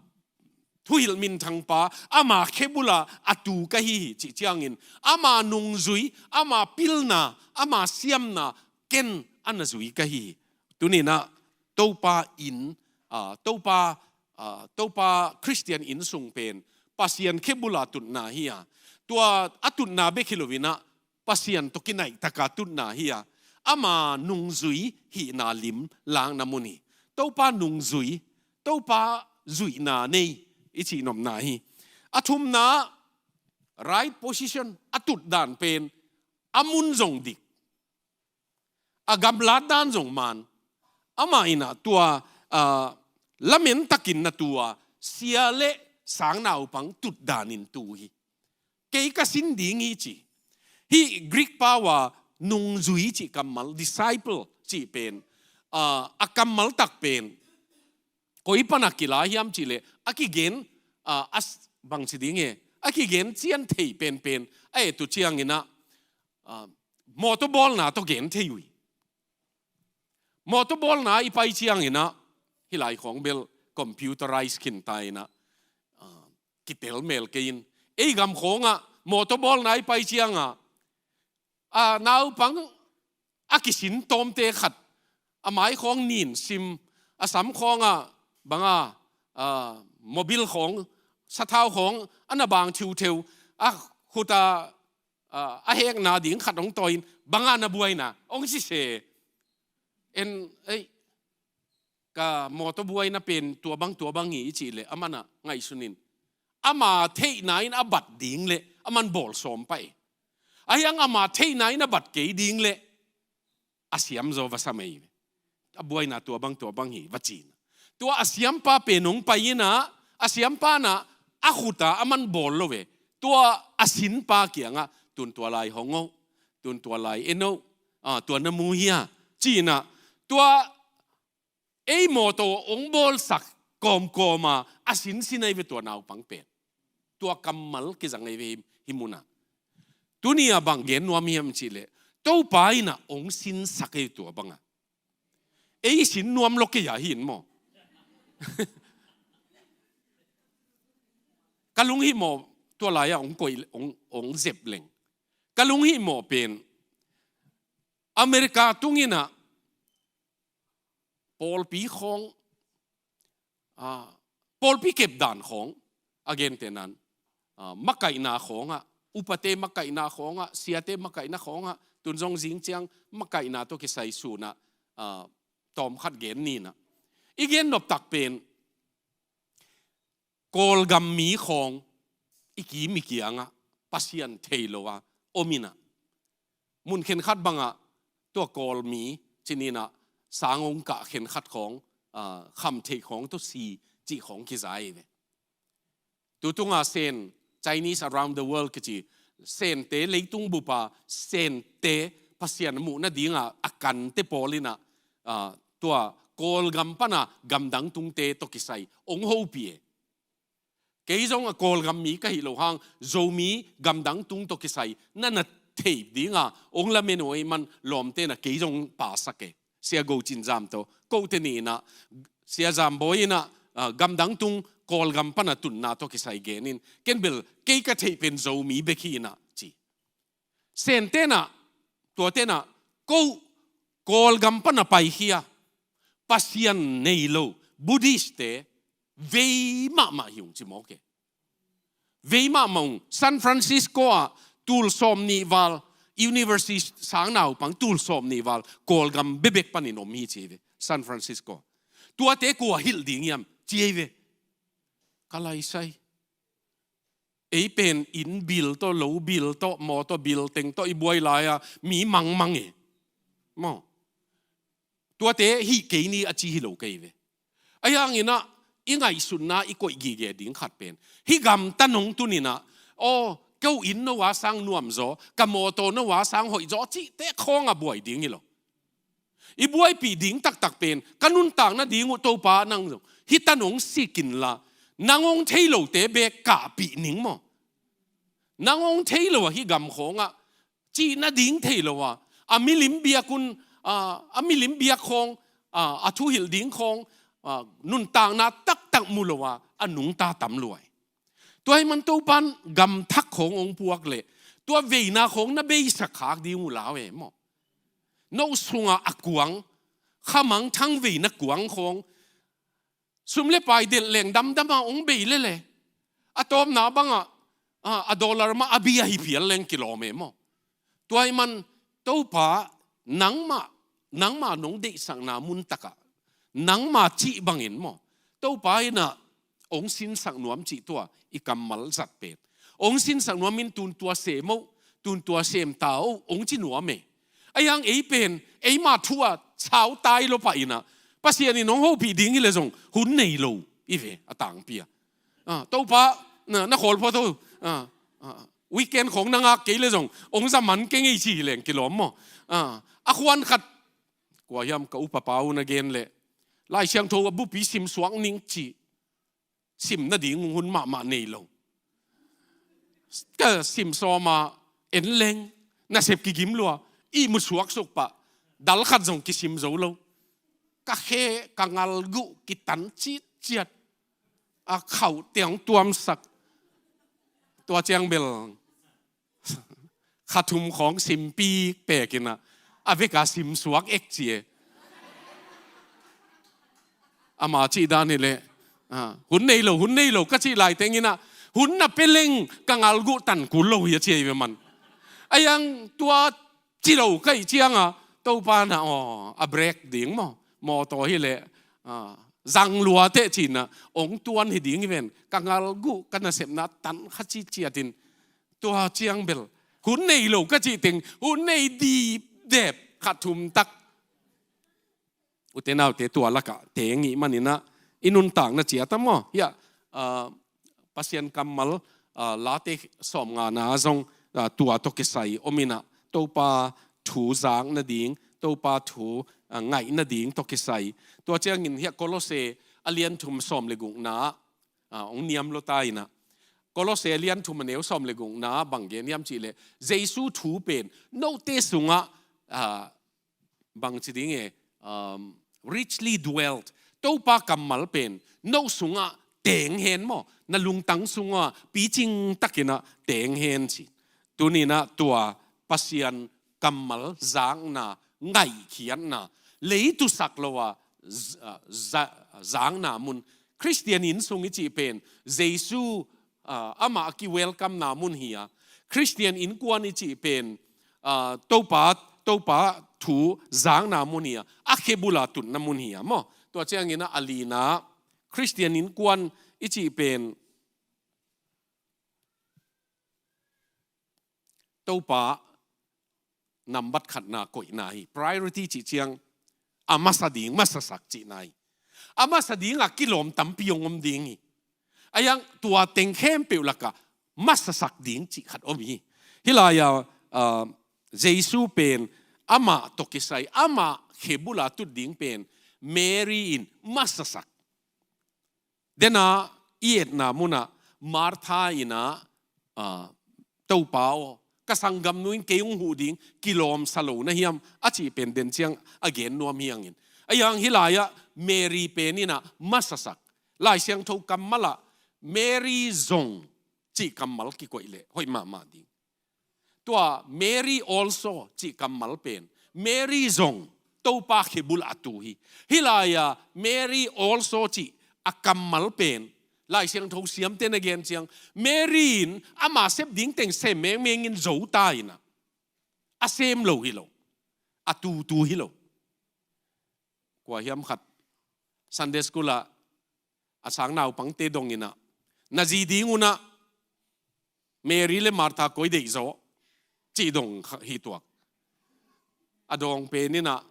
thuhilh minthangpa, ama khebul ah a tu ka hi hi cih ciangin, ama nungzui, ama pilna, ama siamna ken a na zui ka hi hi. Tuni-in ah Topa inn, ah, Topa, ah, Topa Khristian inn sung pen Pasian khebul a tutna hi a, tua a tutna bek hi loin ah Pasian tawh kinaih taka tutna hi a, ama nungzui hihna lim lakna mun hi. Topa nungzui, Topa zuihna nei i cih nopna hi. A thumna, right position, a tutdan pen a mun zong dik, a gamlat dan zong man. Amah in ah tua, ah, lamen takin na tua, sia le sangnaupang tutdanin tu hi. Kei ka sin ding hi ci. Hih Greek pau a nungzui cih kammal, disciple cih pen, ah, a kammal tak pen koi pana kila hiam cih leh a kigen, ah, a s-, bang ci ding e, a kigen cian thei penpen a et uh ciangin ah, ah, mawtaw bawlna tawh gen thei uh hi. Mawtaw bawlna i pai ciangin ah hih lai khawng bel computerize khin ta in ah, ah, kitel mel kei in. Ei gam khawngah mawtaw bawlna i pai ciangah, ah, naupang a kisin tawmte khat, a mai khawng nin sim, a sam khawngah banga, ah, mobil khawng, sathau khawng a na bang thiutheu, a khuta, ah, a hekna ding khat hong tawi in, banga na buaina hong sise. En, ei, ka mawtaw buaina pen tua bang, tua bang hi i cih leh aman ah ngaihsun in, ama theihna in a bat ding leh aman bawl sawm pah e. Ahi hang ama theihna in a bat kei ding leh a siam zaw va sam ei. A buaina tua bang, tua bang hi va ci in ah, tua a siampa pen hong pai in ah, a siampa in ah a khut ah aman bawl lo e. Tua a sinpa kiangah, tun tua lai hong o, tun tua lai en o, ah, tua na mu hia, ci in ah, tua ei mawtaw hong bawlsak kawmkawm a, a sinsin ahi ve tua naupang pen. Tua kammal kizang ahi ve hih, hih mun ah. Tuni a bang gen nuam hiam cih leh, Topa in ah hong sinsak ahi tua bang a. Ei sin nuam lo kei a hi in maw. Ka lunghimawh, tua lai ah hong koih, hong, hong zep leng. Ka lunghimawh pen America tung in ah pawlpi khawng, ah, pawlpi kepdan khawng, a gentehna in, ah, makaihna khawngah, upate makaihna khawngah, siate makaihna khawngah, tun zong zing ciang makaihna tawh kisai sun ah, ah, tawmkhat gen ni in ah. I gen noptak pen, Kawlgam mi khawng i kim i kiangah Pasian thei lo a om in ah, mun khenkhat bangah tua Kawlmi ci ni in ah, sang hong kah khenkhat khawng, ah, khamtheih khawng tawh si cih khawng kiza hi ve. Tutung a Sen, Chinese around the world kici, Sente, leitung bup a Sente Pasian muh nading a a kante pawl in ah, ah, tua Kawlgam pan a gamdang tungte tawh kisai hong hopih e. Kei zong a Kawlgam mi ka hih loh hang, Zomi gamdang tung tawh kisai na na theih ding a hong lamen uh ahih man lawmte in ah kei zong pasak e. Sia Go Cin Zam tawh, kote ni in ah, Sia Zam Bawi in ah, ah, gamdang tung Kawlgam pana tunna tawh kisai genin, ken bel kei ka theih pen Zomi bek hi inah ci. Sentenah, tuatenah, ko Kawlgam pana paikhia, Pasian nei lo Buddhist-te vei mahmah hi ung ci mawk e. Vei mahmah ung. San Francisco ah tul sawm nih val, university sang naupang tul sawm nih val Kawlgam bebek panin om hi ci ei ve. San Francisco. Tuate kua hilh ding hiam ci ei ve. Ka laisai. Ei pen inn bill tawh, lo bill tawh, mawtaw bill teng tawh i buai lai-a mi mangmang e. Maw. Tuate hih kei ni a ci hi lo kei ve. Ahi hanginah i ngaihsutna i koih gige ding khat pen, hih gam ta nong tuninah, aw, ko inn no a sang nuamzaw, ka mawtaw no a sang hoihzaw cihte khawngah buai ding hi lo. I buaipih ding taktak pen, ka nuntak nading uh Topa nang zong hih ta nong sikin la, nang hong thei lote bek kahpih ning maw. Nang hong thei lo ah hih gam khawngah cih nading thei lo a, a milim biak un, a, a milim biak khawng, a, a thuhilh ding khawng, a, nuntakna taktak mu lo a, a nungta tam luai. Tua hi man Topan gam thak khawng hong puak leh, tua veina khawng na beisak khak ding uh lau e maw. No sungah a kuang, khamangthang veina kuang khawng, sum le pai delh leng damdama hong bei lele, a tawpna bangah, a, a dollar mah a bia hi phial leng kilawm e maw. Tua hi man Topa nangmah, nangmah nong deihsakna muntakah, nangmah cih bangin maw, Topa inah hong sinsak nuam cih tua i kammal zat pen. Hong sinsak nuam in tun tua sem o, tun tua sem ta o, hong ci nuam e. Ahi hang ei pen, eima thu a sau tai lo pah inah, Pasian in hong hopih ding hi le zong hun nei lo i ve a tangpi a. A, Topa, na, na khawl phot o, a, a, weekend khawng na ngak kei le zong hong za man keng ei ci hi leng kilawm maw. A, a khuan khat, kua hiam ka upapa uh na gen leh, Lai Siangtho a bupi simsuak ning ci. Sim nading hun mahmah nei lo. Ka sim sawma en leng, nasep kigim lua, ihmu suaksuk pah, dal khat zong kisim zo lo. Ka khe, ka ngalguh kitan citciat. A khauh tiang tuamsak. Tua ciang bel kha thum khawng simpik pek inah, a veka simsuak ek ci e. Ama cih dan hi leh, a, hun nei lo, hun nei lo ka cih laiteng inah, hun na pia leng ka ngalguh tan kul lo hi a ci ei ve man. Ahi hang tua ci lo ka hih cianga, Topa na, aw, a break ding maw, mawtaw hi leh, a, zang lua teh cinah, hong tuan hi ding hi ven, ka ngalguh, ka nasepna tan kha citciatin, tua ciang bel hun nei lo ka cih teng, hun nei dipdep kha thum tak. Ute naute, tua lakah teng ih maninah i nuntakna ciat a maw. Hiah, a, Pasian kammal, a, Late sawmngana zong, a, tua tawh kisai om inah, Topa thu zak nading, Topa thu, a, ngaih nading tawh kisai. Tua ciangin hiah Kolose a lian thum sawm le gukna, a, hong niam lua ta inah, Kolose a lian thum a neu sawm le gukna bang gen hiam cih leh, Jesu thu pen note sungah, a, bang ci ding e, um, richly dwelt. Topa kammal pen no sungah teng hen maw, na lungtang sungah picing takinah teng hen ci. Tuninah tua Pasian kammal zakna, ngaihkhiatna, leitusak lo a z-, a, za-, zakna mun. Khristian inn sung i cih pen Jesu, a, amah a ki-welcome-na mun hi a. Khristian innkuan i cih pen, a, Topa, Topa thu zakna mun hi a. A khebula tutna mun hi a maw. Tua ciangin a lina, Khristian innkuan i cih pen Topa nambat khatna koihna hi. Priority cih ciang a masa ding, masasak cihna hi. A masa dingah kilawm tampi hong om ding hi. Ahi hang tua teng khempeuh lakah masasak ding cih khat om hi. Hih lai-ah, ah, Jesu pen amah tawh kisai, amah khebula tut ding pen Mary in masasak. Dena i etna munah Martha inah, ah, Topa aw, ka sanggamnu in kei hong huh ding kilawmsa lo na hiam, a cih pen den ciang a gen nuam hi hangin. Ahi hang hih lai-ah Mary pen inah masasak. Lai Siangtho kammal ah Mary zong cih kammal kikoih leh hoih mahmah ding. Tua Mary also cih kammal pen Mary zong Topa khebul a tu hi. Hih lai-a Mary also cih a kammal pen Lai Siangtho siamte na gen ciang Mary in ama sep ding teng sem mengmeng in zo ta in ah, a sem lo hi lo, a tutu hi lo. Kua hiam khat Sunday school ah a sang naupangte dong in ah, na zi ding un ah Mary le Martha koi deih zaw, cih dong kha-, hi tuak. A dawng pen in ah,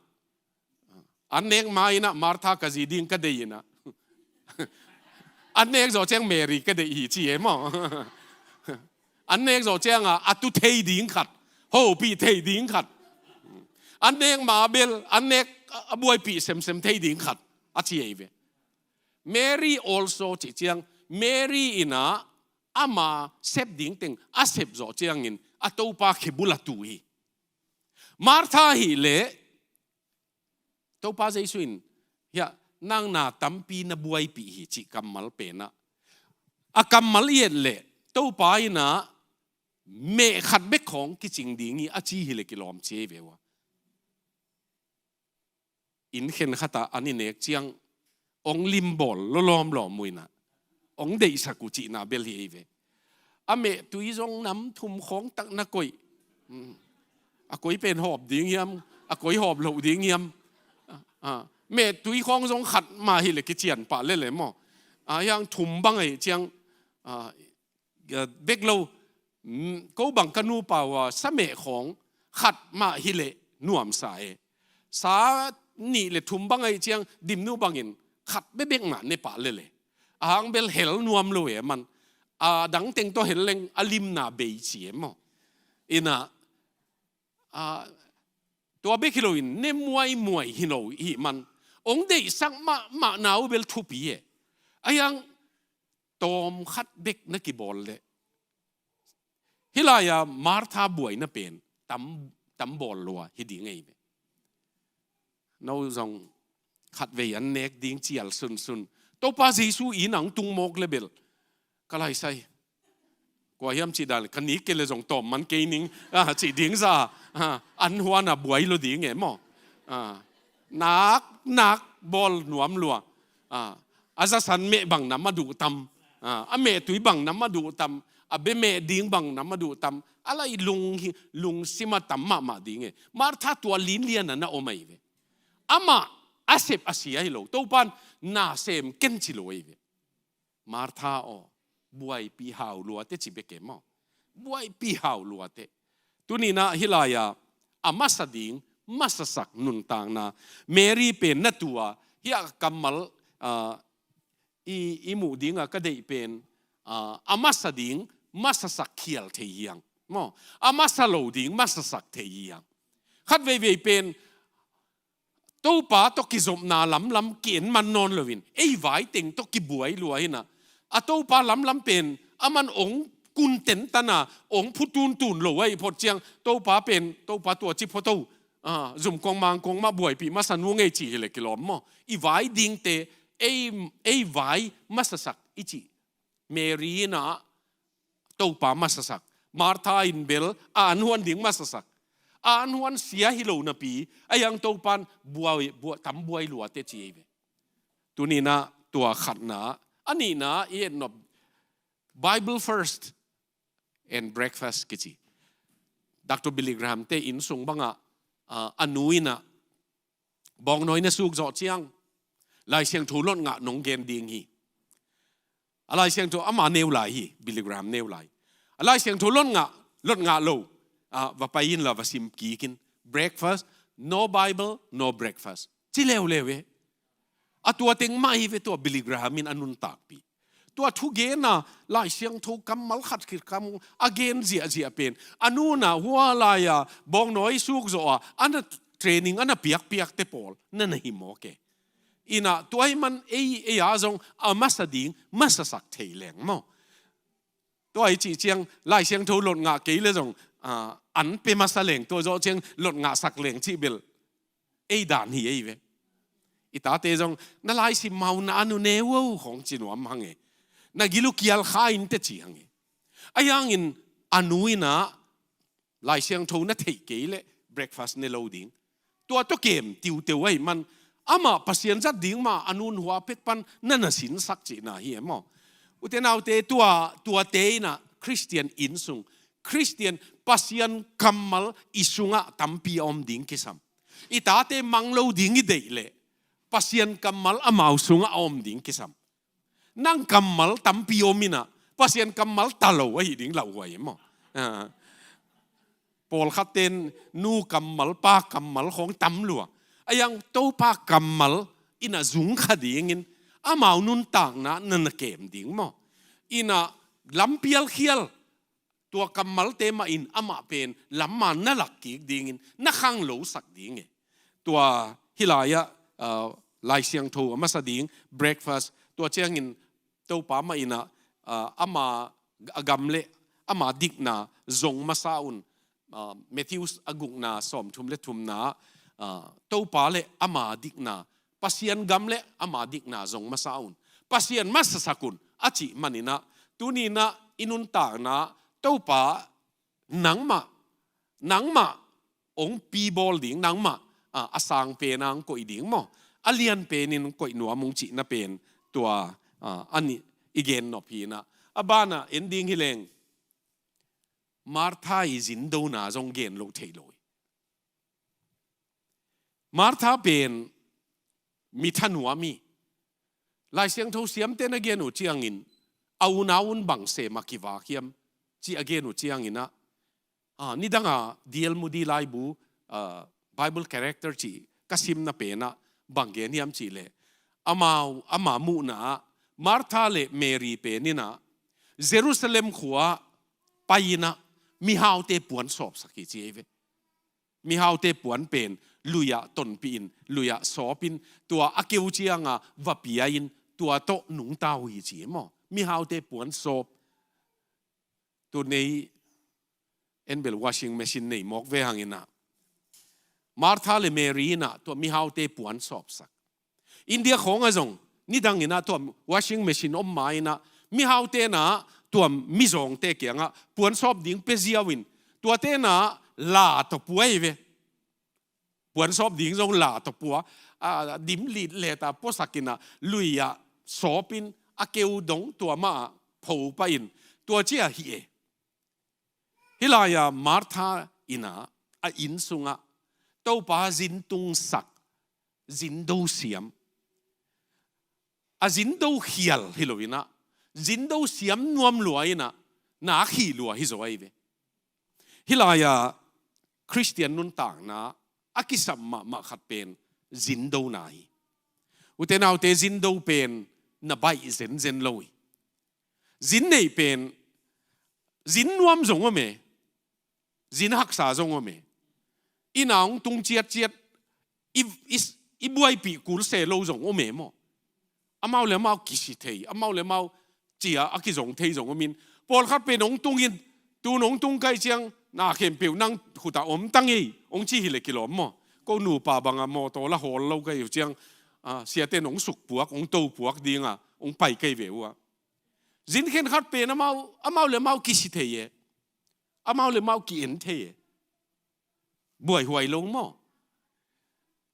an nek ma in ah Martha ka zi ding ka deih in ah, an nek zawh ciang Mary ka deih hi ci e maw? An nek zawh ciang ah a tu thei ding khat, hopih thei ding khat, an nek ma bel an nek a buaipih semsem thei ding khat a ci ei ve. Mary also cih ciang Mary in ah ama sep ding teng a sep zawh ciangin a Topa khebul a tu hi. Martha hi leh Topa Jesu in, hiah, nang na tampi na buaipih hi cih kammal pen ah, a kammal i et leh Topa in ah meh khat bek khawng kicing ding hi a ci hi leh kilawm ci ei ve ua. Inn khen khat ah an i nek ciang ong limbawl lawlawm lawm uh in ah, ong deihsak uh cihna bel hi ei ve. A mehtui zong nam thum khawng tak na koih. A koi pen hawp ding hiam, a koi hawp loh ding hiam? Mehtui khawng zong khat mah hi leh kician pah lel e maw? A hiang thum bang ahih ciang bek lo, ko bang ka nupa uh a sa meh khawng khat mah hi leh nuamsa e. Sa nih le thum bang ahih ciang Dimnu bangin khat bebek mah ne pah lel e. A hang bel hel nuam lo e man. A dang teng tawh hel leng a limna bei ci e maw? In ah, tua bek hi loin ne muaimuai hi lo hi man. Ong deihsak mahmah na uh bel thupi e. A hiang tawm khat bek na kibawl leh hih lai-a Martha buaina pen tam, tam bawl lua hi ding ei ve. No zong khatvei an nek ding cial sunsun Topa Jesu in ah ong tung mawk leh bel ka lai sai. Kua hiam cih dan ka nik kei leh zong tawm man kei ning, ah, cih ding zah, ah, an huan a buai lo ding e maw? Ah, nak nak bawl nuam lua. Ah, a zasan meh bang nam a duh tam? Ah, a mehtui bang nam a duh tam? A bia meh ding bang nam a duh tam? A lai lung hi, lungsim a tam mahmah ding e. Martha tua linlian a na om ahi ve. Amah a sep a sia hi lo, Topan na sem ken ci lo ahi ve. Martha aw, buaipih hau luate ci bek e maw? Buaipih hau luate. Tuni-in ah hih lai-a a masa ding masasak nuntakna Mary pen na tu a, hiah kammal, ah, i, i muh ding a ka deih pen, ah, a masa ding masasak khial thei hi hang maw? A masa lo ding masasak thei hi hang. Khat veivei pen Topa tawh kizopna lamlam ki-en man nawn loin ei vai teng tawh kibuai lua hi-in ah, a Topa lamlam pen aman ong kun tentan a, ong phu tuntun lo ahih phot ciang Topa pen, Topa tua ci phot o, ah, zumkong mangkong mah buaipih masa nuam ei cih hi leh kilawm maw? I vai dingte ei, ei vai masasak i cih. Mary in ah Topa masasak. Martha in bel a an huan ding masasak. A an huan sia hi lo napi, a hiang Topan buai, buai, tam buai luate ci ei ve. Tuni-in ah tua khatna, a nihna i et nop Bible first and breakfast kici. Doctor Billy Graham te inn sung bangah, ah, a nu in ah bawngnawi na suk zawh ciang Lai Siangtho lot ngah nong gen ding hi. A Lai Siangtho ama neu lai hi, Billy Graham neu lai. A Lai Siangtho lot ngah, lot ngah lo, ah, va pai inla va sim kik in. Breakfast, no Bible, no breakfast. Ci leuleu e. A tua teng mah hi ve tua Billy Graham in a nuntakpih. Tua thugen a Lai Siangtho kammal khat khit kam a gen ziahziah pen a nu in ah hua lai-a bawngnawi suk zawh a, a na training a na piakpiakte pawl na na hi mawk e. In ah tua ahih man ei, ei a zong a masa ding masasak thei leng maw? Tua i cih ciang Lai Siangtho lot ngah kei leh zong, ah, an pia masa leng, tua zawh ciang lot ngahsak leng cih bel ei dan hi ei ve. I tate zong na laisim mau na a nu ne uh khawng ci nuam hang e. Na gil uh kial kha in teh ci hang e. Ahi hangin a nu in ah Lai Siangtho na theih kei leh breakfast ne lo ding. Tua tawh kem tiuteu ahih man amah Pasian zat ding mah a nu in hua phet pan na na sinsak cihna hi e maw. U te nau te, tua, tuate in ah Khristian inn sung, Khristian Pasian kammal i sungah tampi a om ding kisam. I tate mang lo ding i deih leh Pasian kammal amau sungah a om ding kisam. Nang kammal tampi om in ah Pasian kammal ta lo ahi ding lauhuai e maw. Ah. Pawlkhat ten nu kammal, pa kammal khawng tam lua. Ahi hang Topa kammal in ah zung kha dingin amau nuntakna na na kem ding maw. In ah lampial khial, tua kammalte mah in amah pen lamman na lak kik dingin na khanglosak ding e. Tua hih lai-ah, ah, Lai Siangtho a masa ding breakfast, tua ciangin Topa mah in ah, ah, ama a gam le ama dikna zong masa un. Ah, Matthew a gukna sawmthum le thumna, ah, Topa le ama dikna, Pasian gam le ama dikna zong masa un, Pasian masasak un a cih man in ah, tuni in ah i nuntakna Topa nangmah, nangmah hong pi bawl ding, nangmah, ah, a sang pen ah hong koih ding maw, a lian pen in hong koih nuam ung cihna pen tua, ah, a nih i gen nop hi in ah. A ban ah en ding hi leng, Martha i zindona zong gen lo thei lo hi. Martha pen mi thanuam hi. Lai Siangtho siamte na gen uh ciangin a unau un bang sem a kivak hiam ci a gen uh ciangin ah, ah, nidang a D L Moody laibu, ah, Bible Character cih ka simna pen ah bang gen hiam cih leh, amau, ama muhna ah Martha le Mary pen in ah Jerusalem khua pai in ah mihaute puan sawpsak hi ci ei ve. Mihaute puan pen lui-ah tonpih in, lui-ah sawp in, tua a keu ciang a va pia in, tua tawh nungta uh hi ci maw. Mihaute puan sawp. Tu nei en bel washing machine nei mawk ve hang in ah, Martha le Mary in ah tua mihaute puan sawpsak. India khawng ah zong nidang in ah tua washing machine om ma in ah, mihaute in ah tua mizawngte kiangah puan sawp ding pia ziau in, tuate in ah la tawh pua hi ve. Puan sawp ding zong la tawh pua, ah, dim lit let a puasak in ah lui-ah sawp in, a keu dong tua mah ah pho pah in, tua ci a hi e. Hih lai-ah Martha in ah a inn sungah Topa zintungsak, zindo siam, a zindo khial hi lo in ah, zindo siam nuam lua in ah, nak hih lua hi zaw ahi ve. Hih lai-ah Khristian nuntakna a kisam mahmah khat pen zindona hi. U te nau te, zindo pen na baih zenzen lo hi. Zin neih pen zin nuam zong om e, zin haksa zong om e. Inn ah hong tung ciatciat, i, i, i buaipih kul se lo zong om e maw. Amau le amau kisi thei, amau le amau ci-a a kizong thei zong om in, pawlkhat pen hong tung in, tu-in hong tung kei ciang na khempeuh nang khut ah om ta ngei, hong ci hi leh kilawm maw. Ko nupa bang a mawtaw la hawl lo kei uh ciang, ah, siate in hong sukpuak, hong topuak ding a hong pai kei ve uh a. Zin khenkhat pen amau, amau le amau kisi thei e. Amau le amau ki-en thei e. Buaihuai lo maw.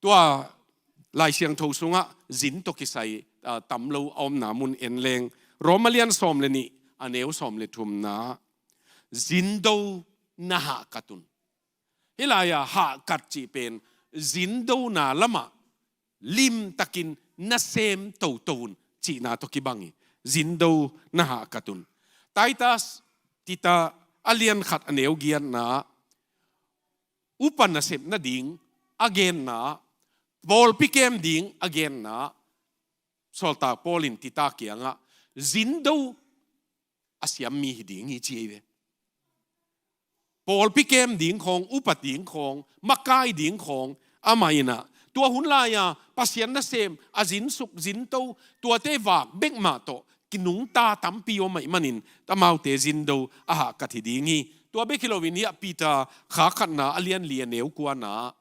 Tua Lai Siangtho sungah zin tawh kisai, ah, tam lo a omna mun en leng, Rom a lian sawm le nih, a neu sawm le thumna, zindo na hahkat un. Hih lai-ah hahkat cih pen zindona lamah limtakin nasem toto un cihna tawh kibang hi. Zindo na hahkat un. Titus, Tita a lian khat a neu giatna, upa nasep nading a genna, pawlpi kem ding a genna, sawltak Paul in Tita kiangah zindo a siam mi hi ding hi ci hi ve. Pawlpi kem ding khawng, upa ding khawng, makai ding khawng, amah in ah tua hun lai-a Pasian nasem a zinsuk zinto, tuate vak bek mah tawh kinungta tampi om ahih manin, amaute zindo a hahkat hi ding hi. Tua bek hi loin hiah Peter kha khatna a lian li a neu kuana,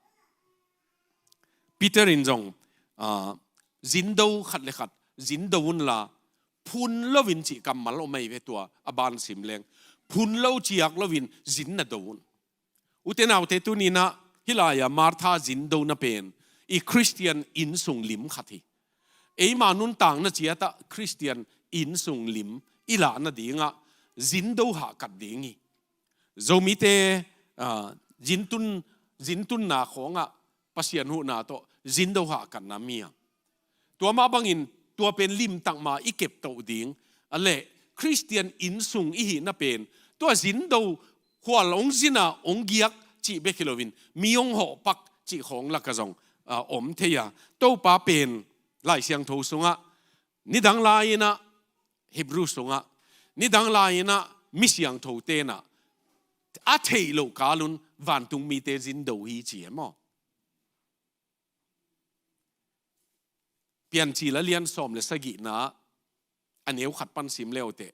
Peter in zong, ah, zindo khat le khat zindo unla, phun loin cih kammal om ahi ve tua a ban sim leng. Phun lo ciak loin zin na do un. Ute naute, tuni-in ah hih lai-ah Martha zindona pen i Khristian innsung lim khat hi. Eima nuntakna ciatah Khristian innsung lim i lahna dingah zindo hahkat ding hi. Zomite, ah, zintun, zintunna khawngah Pasian huhna tawh zindo hahkatna mi a, tua mah bangin tua pen limtak ma i keptoh ding a leh Khristian innsung i hihna pen tua zindo, khual hong zin a hong giak cih bek hi loin mi hong hawhpak cih khawng lakah zong, ah, om thei a. Topa pen Lai Siangtho sungah nidang lai-in ah, Hebrew sungah nidang lai-in ah mi siangthote in ah a theih loh kalun vantung mite zindo hi ci e maw? Piancil a lian sawm le sagihna a neu khat pan sim le uh teh.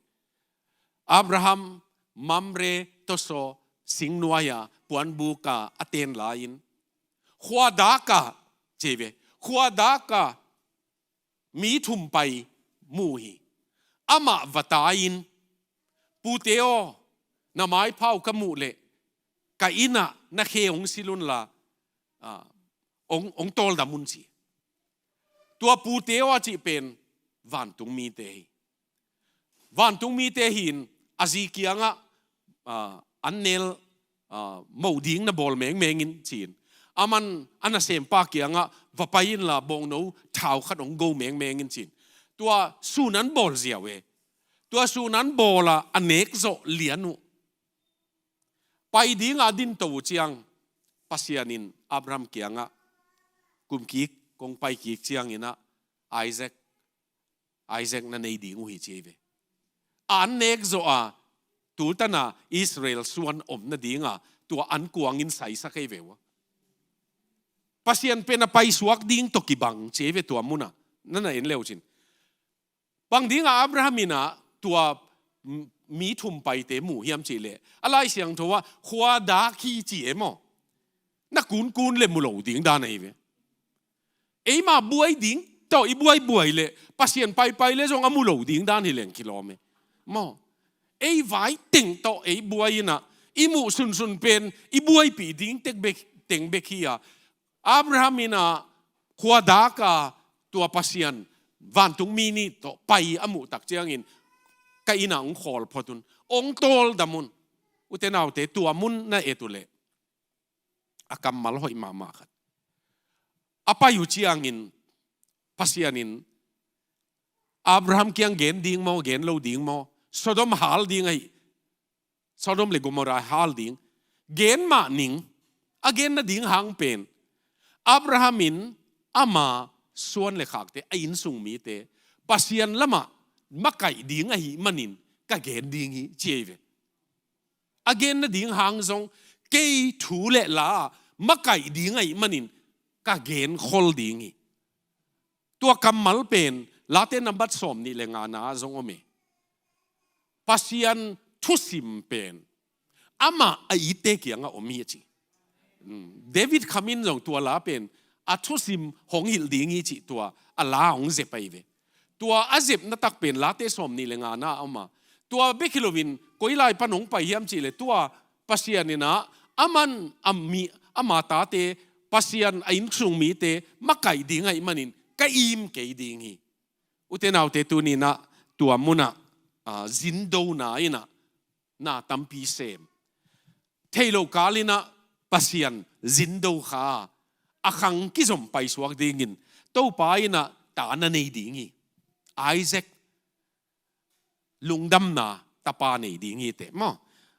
Abraham Mamre tawsaw singnuai-a puanbuk a a ten lai-in, khuadak a, ci ve, khuadak a mi thum pai mu hi. Amah va tai-in, "Pute aw, na maipha uh ka muh leh ka inn ah na khe hong silh unla, ah, hong, hong tawldam un," ci. Tua pute aw a cih pen vantung mite hi. Vantung mite hi-in a zi kiangah, ah, an nel, ah, moh ding na bawl mengmeng in ci-in, aman a nasempa kiangah, "Va pai inla bawngno thau khat hong go mengmeng in," ci-in tua sun an bawl ziau e. Tua sun an bawl a, a nek zawh lian uh. Pai dingah a dinto uh ciang Pasian in Abraham kiangah, "Kum kik kong pai kik ciangin ah Isaac, Isaac na nei ding uh hi," ci hi ve. An nek zawh a, tu tan a Israel suan om nadinga tua an kuangin saisak hi ve uh a. Pasian pen a paisuak ding tawh kibang ci hi ve tua munah. Na na en le uh cin. Bang dingah Abraham in ah tua m-, mi thum paite mu hiam cih leh, a Lai Siangtho ah khuadak hi ci e maw? Na kunkun le mu lo ding dan ahi ve. Eima buai ding tawh i buaibuai leh Pasian paipai le zong a mu lo ding dan hi leng kilawm e maw? Ei vai teng tawh ei buai in ah i muh sunsun pen i buaipih ding tek bek, teng bek hi a. Abraham in ah khuadak a tua Pasian vantung mi nih tawh pai a muh tak ciangin, "Ka inn ah hong khawl phot un, hong tawldam un." Ute naute, tua mun na et uh leh a kammal hoih mahmah khat. A pai uh ciangin Pasian in Abraham kiang gen ding maw, gen lo ding maw? Sodom hal ding ahi, Sodom le Gomorrah hal ding. Gen mah ning, a gen nading hang pen, Abraham in ama suan le khakte, a innsung mite Pasian lamah makaih ding ahih manin ka gen ding hi ci hi ve. A gen nading hang zong kei thu le la makaih ding ahih manin ka gen khol ding hi. Tua kammal pen Late nambat sawm nih le ngana zong om e. Pasian thusim pen amah a itte kiangah om hi a ci. Hmm, David Kham in zong tua la pen a thusim hong hilh ding hi cih tua a la hong zep ahi ve. Tua a zepna tak pen Late sawm nih le ngana a om a. Tua bek hi loin koi lai pan hong pai hiam cih leh tua Pasian in ah aman a mi, ama tate, Pasian a innsung mite makaih ding ahih manin ka im kei ding hi. Ute naute, tuni-in ah tua munah, ah, zindona in ah na tampi sem. Theih loh kal in ah Pasian zindo kha a khang kizom paisuak dingin Topa in ah ta na nei ding hi. Isaac, lungdamna tapa nei ding hi teh maw?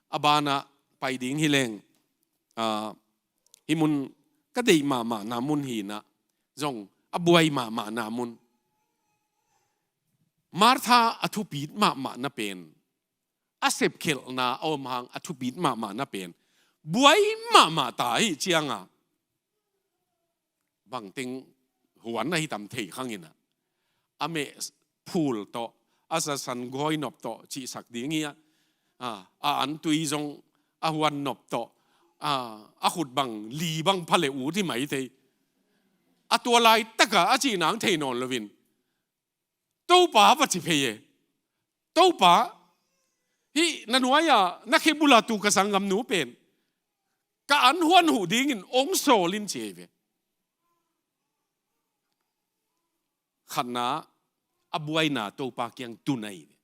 A banah pai ding hi leng, ah, hih mun ka deih mahmahna mun hi-in ah zong a buai mahmahna mun. Martha a thupit mahmahna pen, a sepkhelhna a om hang a thupit mahmahna pen buai mahmah ta hi cianga, bangteng huan ahi tam thei khang in ah, a meh phul tawh, a zasan guai nop tawh cihsak ding hi a, a, a antui zong a huan nop tawh, a, a khut bang li bang pha le ut hi mai thei. A tua laitaka a cih nang thei nawn loin Topa va ci phei e. Topa, hih na nuai-a na khebula tu ka sanggamnu pen ka an huan huh dingin ong sawl in ci ei ve. Khatna, a buaina Topa kiang tun ahi ve.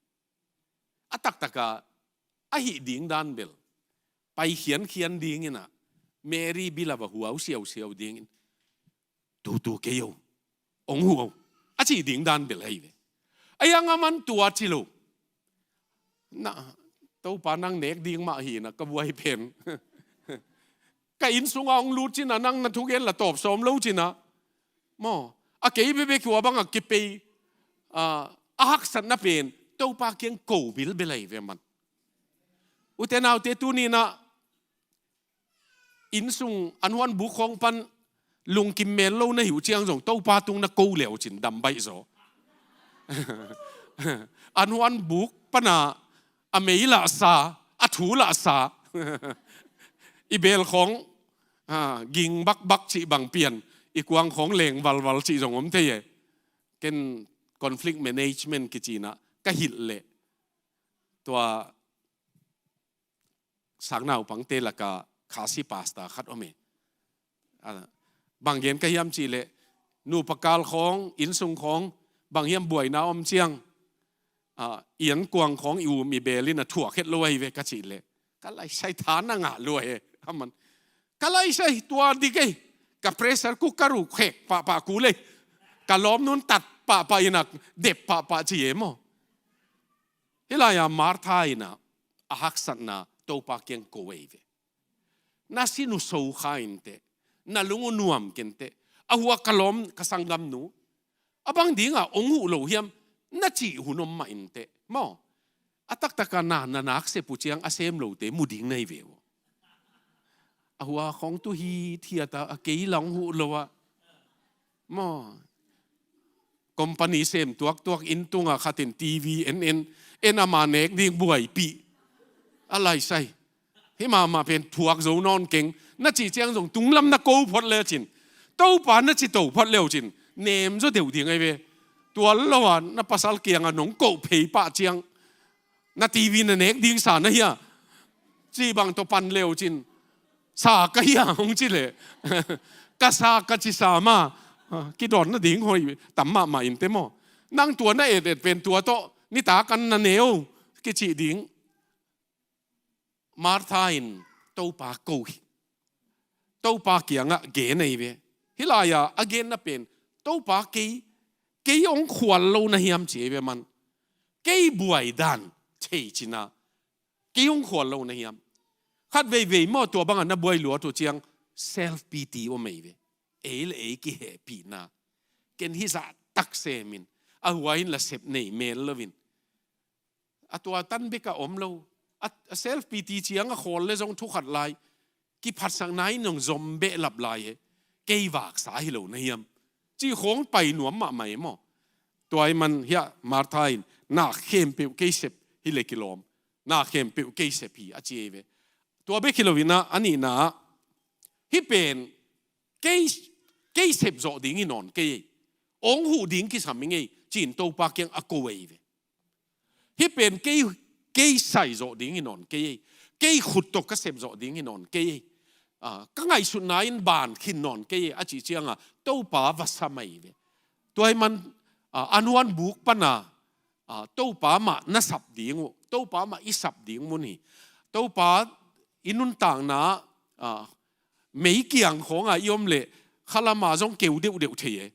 A taktaka a hih ding dan bel pai khiankhian dingin ah Mary bila va huau siausiau dingin tutu kei o, ong huh o, a cih ding dan bel ahi ve. A iang a man tua ci lo. Na, Topa nang nek ding mah hi na ka buai pen. Ka inn sunga ong lut cina nang na thugen la tawp sawm lo cina. Maw, a kei bebek hua banga kipei, a, a haksatna pen Topa kiang ko bilbel ahi ve man. Ute naute tunina innsung an huan buk khawng pan lungkim mel lo na hi uh ciang zong Topa tung na ko leu cin dam baih zaw. An huan buk pana a mei lahsa, a thu lahsa, i bel khawng, a, ging bakbak cih bang pian, i kuang khawng leng valval cih zong om thei e. Ken conflict management kicina ka hilh leh tua sang naupangte laka Khasi pastor khat om e. A, bang gen ka hiam cih leh nupa kal khawng, innsung khawng, bang hiam buaina om ciang, a, i an kuang khawng i um i belin a thuak het lo ahi ve ka cih leh ka laisai tha na ngah lua he. Aman ka laisai tua dik ei. Ka pressure cooker uh khek pahpah kul ei. Ka lawmnun tat pahpah in a dep pahpah ci e maw. Hih lai-a Martha in a, a haksatna Topa kiang ko ei ve. Na sin uh so kha inteh, na lung uh nuam kei inteh. A hua ka lawm ka sanggamnu a bang dinga ong huh lo hiam na cih hun om mah inteh maw. A taktaka na, na nak sep uh ciang a sem lote mu ding na hi ve uh. A hua khawng tu hithiata a kei la ong huh lo a maw. Company sem tuaktuak inn tunga khatin T V en en, en ama nek ding buaipih. A laisai. Hih mahmah pen thuak zo nawn keng. Na cih ciang zong tunglam na ko phot lecin, Topa na ci to phot leucin nem zaw deuh ding ahi ve. Tual lo a na pasal kianga nong koh phei pah ciang na T V na nek ding sa na hia? Cih bang tawh pan leucin sa ka hia hong ci leh ka sa ka ci sa ma. Kidawn nading hoih tam mahmah inteh maw. Nang tua na et et pen tua tawh nitak an na ne o kicih ding. Martha in Topa ko hi. Topa kiangah gen ahi ve. Hih lai-a a genna pen Topa kei, kei ong khual lo na hiam ci ahi ve man. Kei buai dan thei cina kei ong khual lo na hiam. Khat veivei maw tua banga na buai luat uh ciang self pity om ahi ve. Ei le ei kihehpihna. Ken hih zah tak semin a hua in la sep nei mel loin a tua tan beka om lo. A, a self pity ciang a khawl le zong thu khat lai kiphatsakna in nong zom behlap lai e. Kei vaksa hi lo na hiam? Cih khawng pai nuam mahmah e maw. Tua ahih man hiah Martha in na khempeuh kei sep hi le kilawm. Na khempeuh kei sep hi a ci ei ve. Tua bek hi loin a, a nihna ah hih pen kei, kei sep zawh ding hi nawn kei ei. Ong huh ding kisam hi ngei ci-in Topa kiang a ko ei ve. Hih pen kei, kei sai zawh ding hi nawn kei ei. Kei khut tawh ka sep zawh ding hi nawn kei ei. A, ka ngaihsutna in ban khin nawn kei ei a cih cianga Topa va sam ahi ve. Tua ahih man, a, an huan buk pana, a, Topa mah na sap ding uh, Topa mah i sap ding mun hi. Topa i nuntakna, a, meikiang khawnga i om leh khalama zong keu deuhdeuh thei e.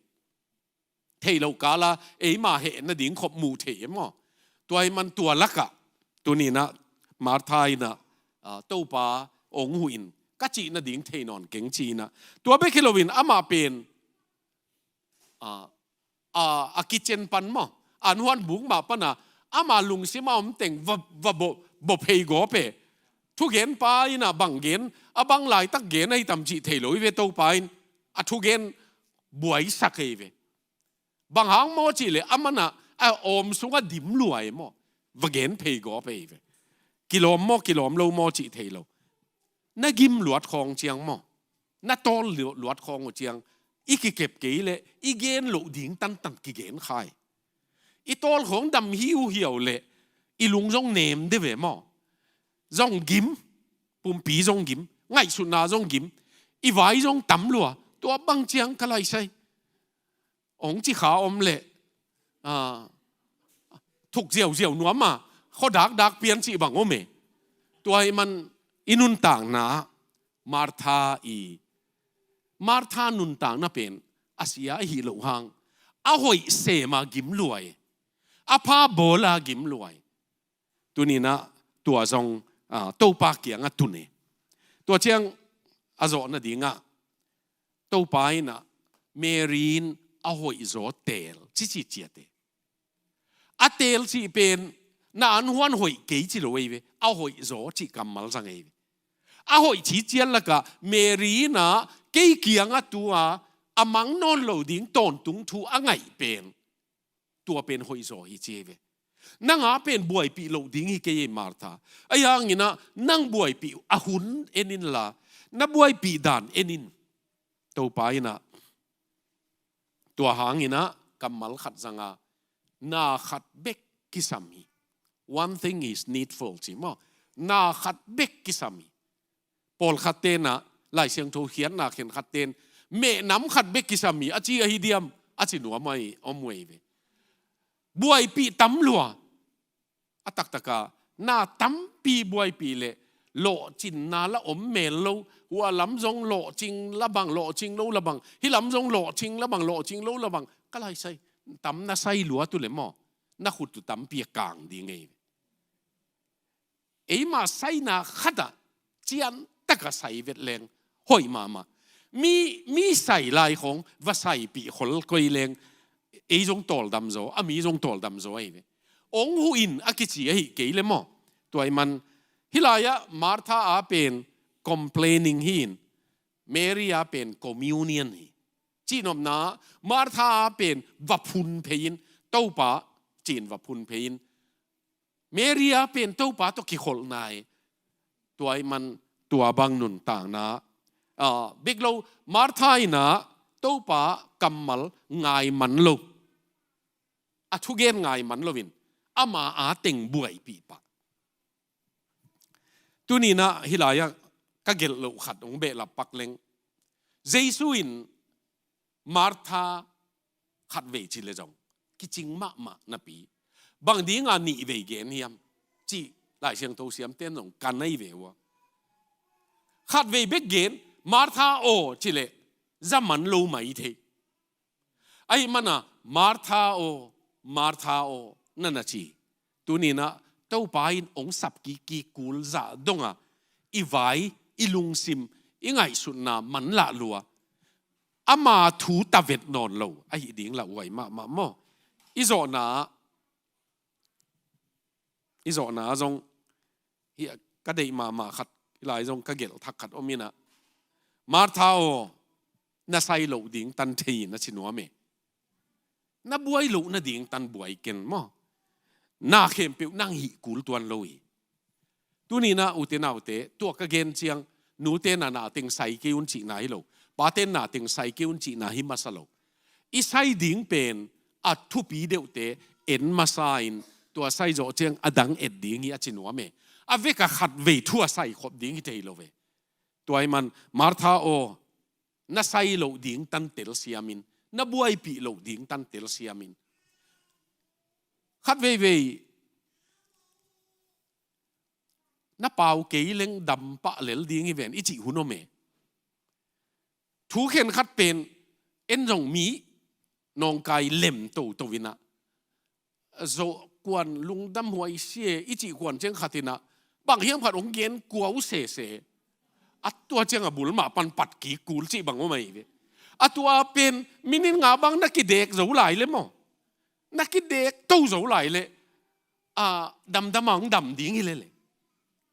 Theih loh kala eima heh nading khop muh theih e maw. Tua ahih man tua lakah tuninah Martha inah, a, Topa ong huh in ka cih nading thei nawn keng ci-inah. Tua bek hi loin amah pen, a, a, a kitchen pan maw, an huan buk mah pana ama lungsim a om teng va, va bawh, bawh phei gawp e. Thugenpa inah bang gen, a bang laitak gen ahi tam cih thei lo hi ve. Topa in a thugen buaisak hi ve. Bang hang maw cih leh a manah a awm sungah dim lua e maw. Va gen phei gawp hi ve. Kilawm maw kilawm lo maw cih thei lo. Na gim luat khawng ciang maw, na tawl lu-, luat khawng uh ciang i kikep kei leh i gen loh ding tantan kigen kha hi. I tawlkhawng dam hiuhiau leh i lung zong nem de ve maw? Zong gim, pumpi zong gim, ngaihsutna zong gim, i vai zong tam lua, tua bang ciang ka lai sai. Ong ci kha om leh, ah, thuk ziauziau nuam a, khuadakdak pian cih bang om e. Tua ahih man i nuntakna Martha i, Martha nuntakna pen a sia ahi loh hang, a hoih sem a gim lua hi, a pha bawl a gim lua hi. Tuni-in ah tua zong, ah, Topa kiangah tun hi. Tua ciang a zawh nadingah Topa in ah Mary in a hoihzaw teel cici ciat hi. A teel cih pen na an huan hoih kei ci lo ei ve, a hoihzaw cih kammal zang ei ve. A hoih ciciat lakah Mary in ah kei kiangah tu a, a mang nawn lo ding tawntung thu a ngaih pen, tua pen hoihzaw hi ci ei ve. Nang a pen buaipih loh ding hi kei ei Martha. Ahi hangin ah nang buaipih a hun en inla, na buaipih dan en in. Topa in ah tua hangin ah kammal khat zang a, na khat bek kisam hi. One thing is needful ci maw? Na khat bek kisam hi. Pawlkhat ten ah, Lai Siangtho khiatna khenkhat ten, mehnam khat bek kisam hi a ci ahi diam, a ci nuam ahi om uh ei ve. Buaipih tam lua. A taktak a na tampi buaipih leh lawhcinna la om mel lo. Hua lam zong lawhcing la bang, lawhcing lo la bang, hih lam zong lawhcing la bang, lawhcing lo la bang. Ka lai sai, tam na sai lua tu leh maw, na khut uh tampi a kang ding ei. Eima saina khat ah ciantak a sai vet leng hoih mahmah. Mi, mi sai lai khawng va saipih khol koi leng, ei zong tawldam zaw, a mi zong tawldam zaw ahi ve. Ong huh in a kici ahi kei leh maw? Tua ahih man hih lai-ah Martha a pen complaining hi-in, Mary a pen communion hi. Cihnopna, Martha a pen va phun phei-in, Topa ci-in va phun phei-in, Mary a pen Topa tawh kikholhna hi. Tua ahih man tua bang nuntakna, ah, bek lo, Martha in ah Topa kammal ngai man lo, a thugen ngai man loin ama a teng buaipih pah. Tuni-in ah hih lai-ah ka gelh loh khat hong behlap pak leng, Jesu in Martha khatvei ci leh zong kicing mahmah napi, bang dinga nihvei gen hiam cih Lai Siangtho siamten zong kan ahi ve uh a. Khatvei bek gen, Martha aw ci leh za man lo mai thei. Ahih man a, Martha aw, Martha aw, na na ci. Tuni-in ah Topa in hong sap kikkik kul zah dong a, i vai, i lungsim, i ngaihsutna manlah lua, ama thu tavet nawn lo ahih ding lauhuai mahmah maw? I zawhna, i zawhna zong, hih ka deih mahmah khat, hih lai zong ka gelh thak khat om in ah, Martha aw, na sai loh ding tan thei in, a ci nuam e. Na buai loh nading tan buai ken maw? Na khempeuh nang hih kul tuan lo hi. Tuni-in ah ute naute, tua ka gen ciang, nute na na teng sai kei un cihna hi lo, pate na teng sai kei un cihna hi masa lo. I sai ding pen a thupi deuhte en masa in, tua sai zawh ciang a dang et ding hi, a ci nuam e. A vek a khatvei thu a sai khop ding hi thei lo ve. Tua ahih man, Martha aw, na sai loh ding tan telsiam in, na buaipih loh ding tan telsiam in. Khatveivei na pau kei leng dam pah lel ding hi ven, i cih hun om e. Thu khenkhat pen en zong mi nawngkai lem toto in ah, zawh kuan lungdam huai si e, i cih kuan ciang khat in ah, bang hiam khat hong gen kuau sese. A tua ciang a bul mah pan pat kik kul cih bang om ahi ve. A tua pen minute nga bang na kidek zo lai leh maw? Na kidek to zo lai leh, a, damdam a hong dam ding hi leh leh.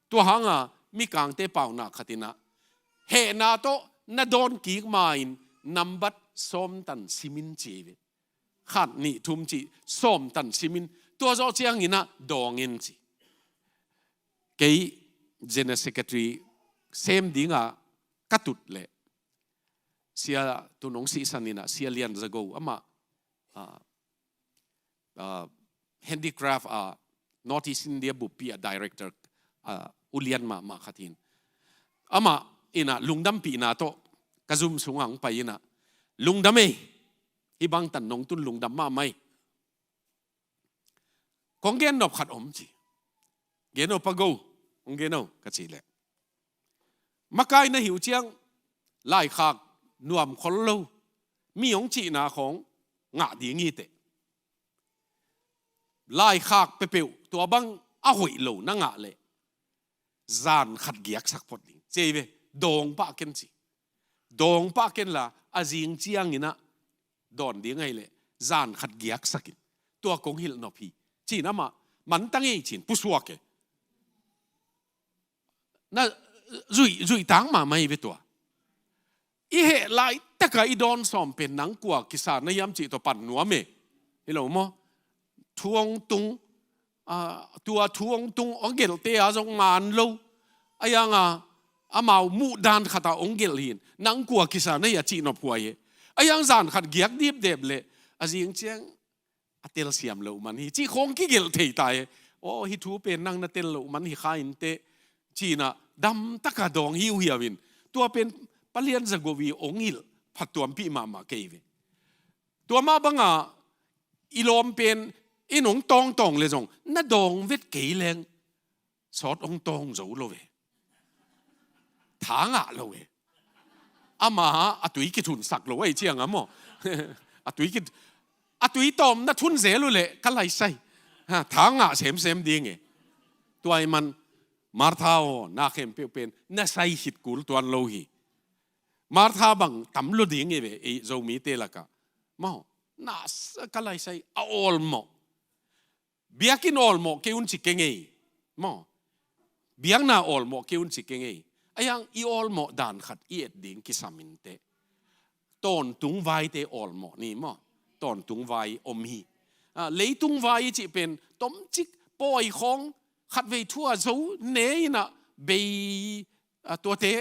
Tua hang a Mikangte paunak khat in ah, hehna tawh na dawn kik ma-in nambat sawmtan sim in ci hi ve. Khat, nih, thum cih sawmtan sim in, tua zawh ciangin ah dawng in ci. Kei General Secretary sem dinga ka tut leh, Sia tun hong sihsan in ah, Sia Lian Za Go, amah, ah, ah, handicraft, ah, North East India buppi a director, ah, ulian mahmah khat hi in. Amah in ah lungdampihna tawh ka zum sungah hong pai in ah, "Lungdam ei, hih bang tan nong tun lungdam mahmah ei. Kong gen nop khat om," ci. "Gen o, Pa Go, hong gen o," ka cih leh, "Makai na hi uh ciang laikhak nuam khol lo, mi hong cihna khawng ngah ding hi teh. Laikhak peuhpeuh tua bang a hoih lo na ngah leh zan khat giaksak phot ding," ci ei ve. "Dawng pah ken," ci. "Dawng pah ken la, a zing ciangin ah dawn ding ahih leh zan khat giaksak in. Tua kong hilh nop hi," ci in amah, "Mantang ei," ci in pusuak e. Na zuih, zuih tang mahmah hi ve tua. I heh laitak a i dawn sawm pen nang kua kisa na hiam cih tawh pan nuam e. Hi lo maw? Thu hong tung, ah, tua thu hong tung, hong gelhte a zong man lo. Ahi hang a, amau muh dan khat ah hong gelh hi in, nang kua kisa na hia cih nop huai e. Ahi hang zan khat giak dipdep leh a zing ciang a telsiam loh man hi cih khawng kigelh thei ta e. "Aw, hih thu pen nang na tel loh man hi kha inteh," ci in ah damtak a dawng hiuhiau in. Tua pen Pa Lian Za Go i hong hilh phattuampih mahmah kei ve. Tua mah bang a i lawm pen in hong tawngtawng leh zong na dawng vet kei leng sawt hong tawng zo lo e. Tha ngah lo e. Amah a tui kithunsak lo ahih ciang a maw? A tui kith-, a tui tawm na thun zel uh leh ka lai sai, ha, tha ngah semsem ding e. Tua ahih man Martha aw, na khempeuh pen na sai khit kul tuan lo hi. Martha bang tam lo ding hi ve, ei Zomite lakah, maw? Na sa-, ka lai sai, a awlmawh. Biakinn awlmawh kei un ci keng ei, maw? Biakna awlmawh kei un ci keng ei. Ahi hang i awlmawh dan khat i et ding kisam inteh. Tawntung vaite awlmawh ni maw? Tawntung vai om hi. Ah, leitung vai i cih pen tomcik pawi khawng, khatvei thu a zo ne in ah bei, ah, tuate,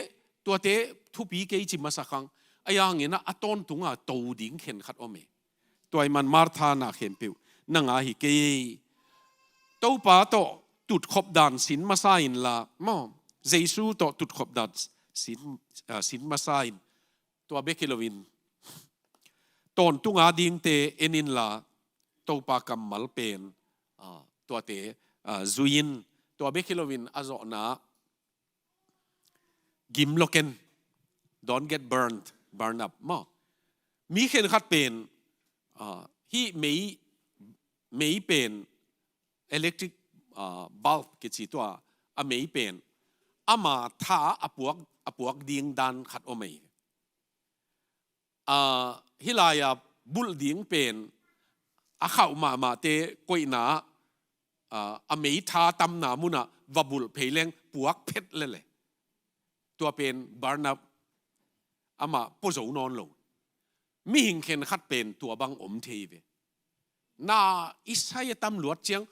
tuate thupi kei ci masa kha. Ahi hangin ah a tawntung a to ding khenkhat om e. Tua ahih man Martha na khempeuh na ngah hi kei. Topa tawh tutkhop dan sin masa inla, maw? Jesu tawh tutkhop dan sin, ah, sin masa in. Tua bek hi loin tawntung a dingte en inla, Topa kammal pen, ah, tuate, ah, zui in. Tua bek hi loin a zawhna gim lo ken. Don't get burned, burn up, maw? Mi khenkhat pen, ah, hih mei, mei pen, electric, ah, bulb kici tua, a mei pen, ama tha a puak, a puak ding dan khat om ei. Ah, hih lai-a bulh ding pen, a khauh mahmahte koihna, ah, a mei tha tamna munah va bulh phei leng puak phet lel e. Tua pen burn up, amah pua zo nawn lo. Mihing khenkhat pen tua bang om thei ve. Na i sai a tam luat ciang,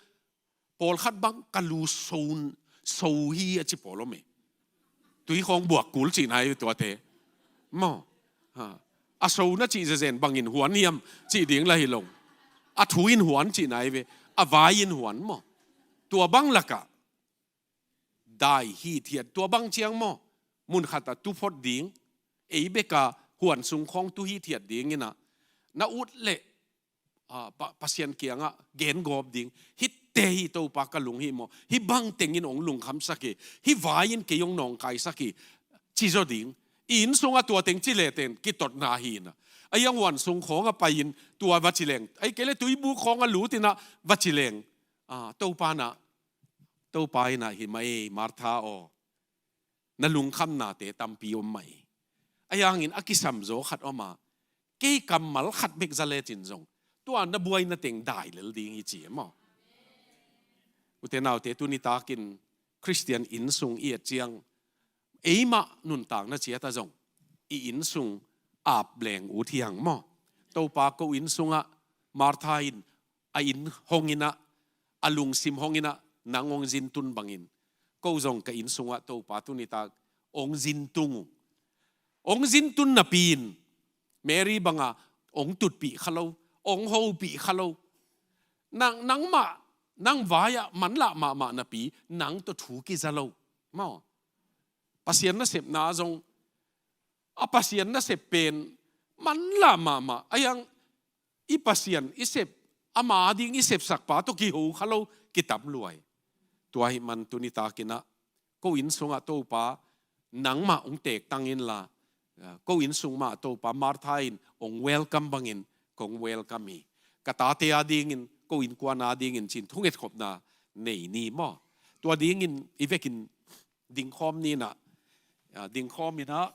pawlkhat bang ka lu so, so hi a ci pawl om e. Tui khawng buak kul cih nai tuate. Maw? Ha. A so na cih zezen bangin huan hiam cih ding lah hi lo. A thu in huan cih nai ve. A vai in huan maw? Tua bang lakah dai hithiat, tua bang ciang maw? Mun khat a tu phot ding, ei bek a huan sung khawng tu hithiat ding in ah, na ut leh, ah, Pa-, Pasian kiangah gen gawp ding. Hihte hi Topa ka lunghimawh. Hih bang tengin hong lungkhamsak hi. Hih vai in kei hong nawngkaisak hi, ci zaw ding. I inn sungah tua teng ci leh ten kitotna hi in ah. Ahi hang huan sung khawng a pai-in tua va ci leng, ahih kei leh tuibuk khawng a lut in ah va ci leng, ah, Topa in ah, Topa in ah, "Hi mah ei, Martha aw, na lungkhamnate tampi om mah ei. Ahi hangin a kisam zaw khat om a, kei kammal khat bek za lecin zong tua na buaina teng dai lel ding hi," ci e maw? Ute naute, tuni takin Khristian inn sung i et ciang, eimah nuntakna ciat ah zong i inn sung ap leng ut hi hang maw? Topa, ko inn sungah Martha in a inn hong in ah, a lungsim hong in ah, nang hong zintun bangin, ko zong ka inn sungah Topa tuni tak hong zintun uh. Hong zintun napi-in Mary banga ong tutpih kha lo, ong hopih kha lo. Nang, nangmah, nang vai-ah manlah mahmah napi, nang tawh thu kiza lo. Maw? Pasian nasepna zong, a Pasian nasep pen manlah mahmah. A hiang i Pasian i sep, ama ding i sepsakpa tawh kiho kha lo, kitam luai. Tua ahih man tuni takin ah, ko inn sungah Topa, nangmah ong tektang inla, ko inn sung mah Topa, Martha in ong welcome bangin kong welcome hi. Ka tate adingin, ko innkuan adingin ci-in thungetkhopna nei ni maw. Tua dingin i vekin dingkhawm ni in ah, dingkhawm in ah,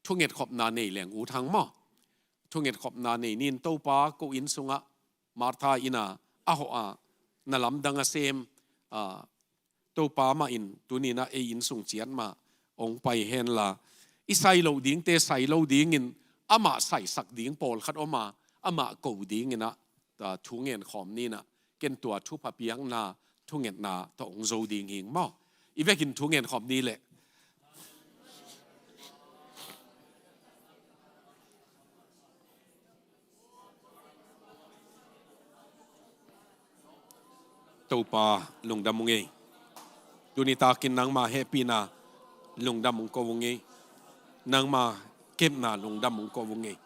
thungetkhopna nei leng ut hang maw. Thungetkhopna nei ni in, Topa, ko inn sungah Martha in ah, a hawh a, na lamdang a sem, a, Topa mah in tuni in ah ei inn sung ciat mah ong pai henla, i sai loh dingte sai lo dingin, amah saisak ding pawlkhat om a, amah ko dingin ah, a, thu ngen khawm ni in ah, ken tua thupha piakna, thungetna tawh ong zo ding hing maw. I vekin thu ngen khawm ni leh. Topa, lungdam ung ei. Tuni takin nangma hehpihna lungdam ong ko ung ei. Nangma kepna lungdam ong ko ung ei.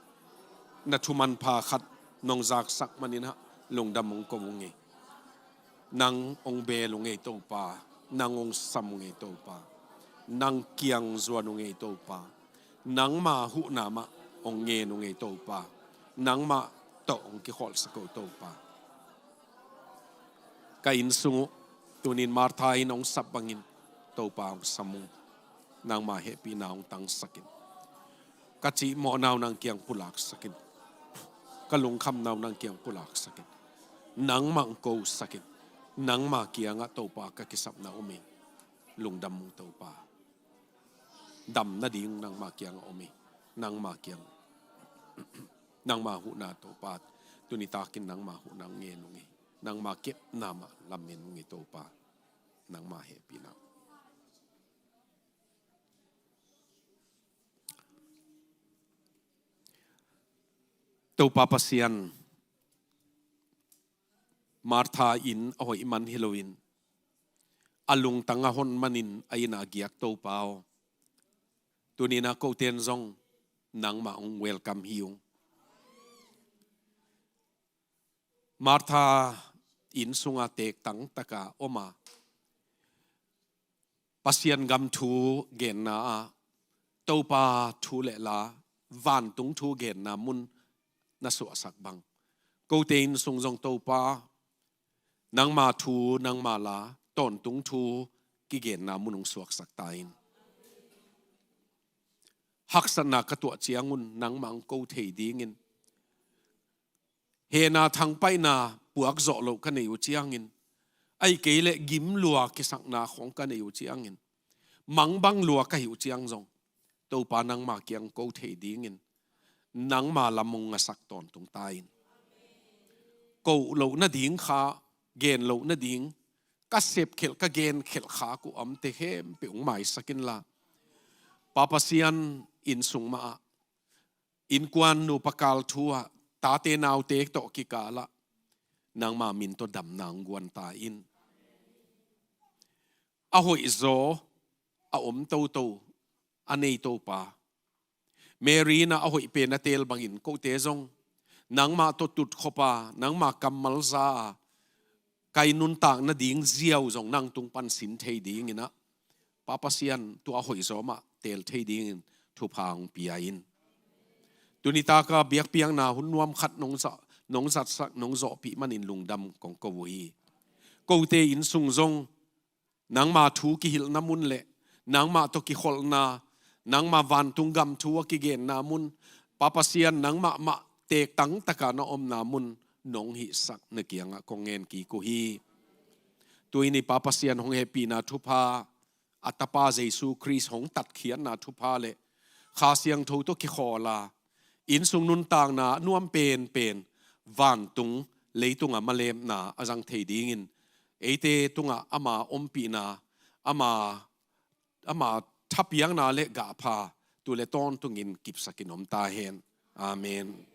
Na thu manpha khat nong zaksak manin ah lungdam ong ko ung ei. Nang ong bel ung ei Topa, nang ong sam ung ei Topa, nang kiang zuan ung ei Topa, nangma huhna mah ong ngen ung ei Topa, nangmah tawh ong kikholhsak o Topa. Ka inn sung uh, tunin Martha in ong sap bangin Topa ong sam ung. Nangma hehpihna ong tangsak in. Ka cihmawhna uh nang kiang pulaksak in. Ka lungkhamna uh nang kiang pulaksak in. Nangmah ong kosak in. Nangma kiangah Topa ka kisapna om hi. Lungdam ung Topa. Dam nading nangma kiangah om hi. Nangma kiang, nangma huhna Topa, tuni takin nangma huhna ong ngen ung ei. Nangma kepna mah lamen ung ei Topa. Nangma hehpihna. Topa Pasian, Martha in a hoih man hi loin, a lungtang a hon manin a inn a giak Topa aw. Tunin ah kote'n zong nangmah ong welcome hi ung. Martha inn sunga tektang taka om a, Pasian gam thu genna ah, Topa thu le la, vantung thu genna mun na suahsak bang, kote inn sung zong Topa, nangma thu, nangma la, tawntung thu kigenna mun ong suaksak ta in. Haksatna ka tuah ciangun nangmah ong ko thei dingin, hehna thangpaihna puak zawh loh ka neih uh ciangin, ahih kei leh gim lua kisakna khawng ka neih uh ciangin, mangbang lua ka hih uh ciang zong, Topa nangma kiang ko thei dingin, nangma lam ong ngasak tawntung ta in. Koh loh nading kha, gen loh nading, ka sepkhelh, ka genkhelh khak uh omte khempeuh ong maisak inla, Pa Pasian, inn sung mah ah, innkuan nupa kal thu ah, tate naute tawh kikal ah, nangma min tawh damna ong guan ta in. A hoihzaw a om toto a nei Topa, Mary in ah a hoih pen a teel bangin kote zong nangmah tawh tutkhop a, nangma kammal za a, ka inn nuntak nading ziau zong nang tung pan sin thei dingin ah, Pa Pasian, tua hoihzaw mah teel thei dingin thupha ong pia in. Tuni taka biakpiakna hun nuam khat nong za, nong zatsak, nong zawhpih manin lungdam kong ko uh hi. Kote inn sung zong nangma thu kihilhna mun le nangmah tawh kikholhna, nangma vantung gam thu a kigenna mun, Pa Pasian, nangmah mah tektang taka na omna mun nong hihsak na kiangah kong ngen kik uh hi. Tuni Pa Pasian hong hehpihna thupha, a Tapa Jesu Khrist hong tatkhiatna thupha le Kha Siangtho tawh kikhawl a, inn sung nuntakna nuam penpen, vantung leitunga malepna a zang thei dingin, eite tungah ama ompihna, ama, ama thapiakna le gahpha tu le tawntungin kipsakin om ta hen. Amen.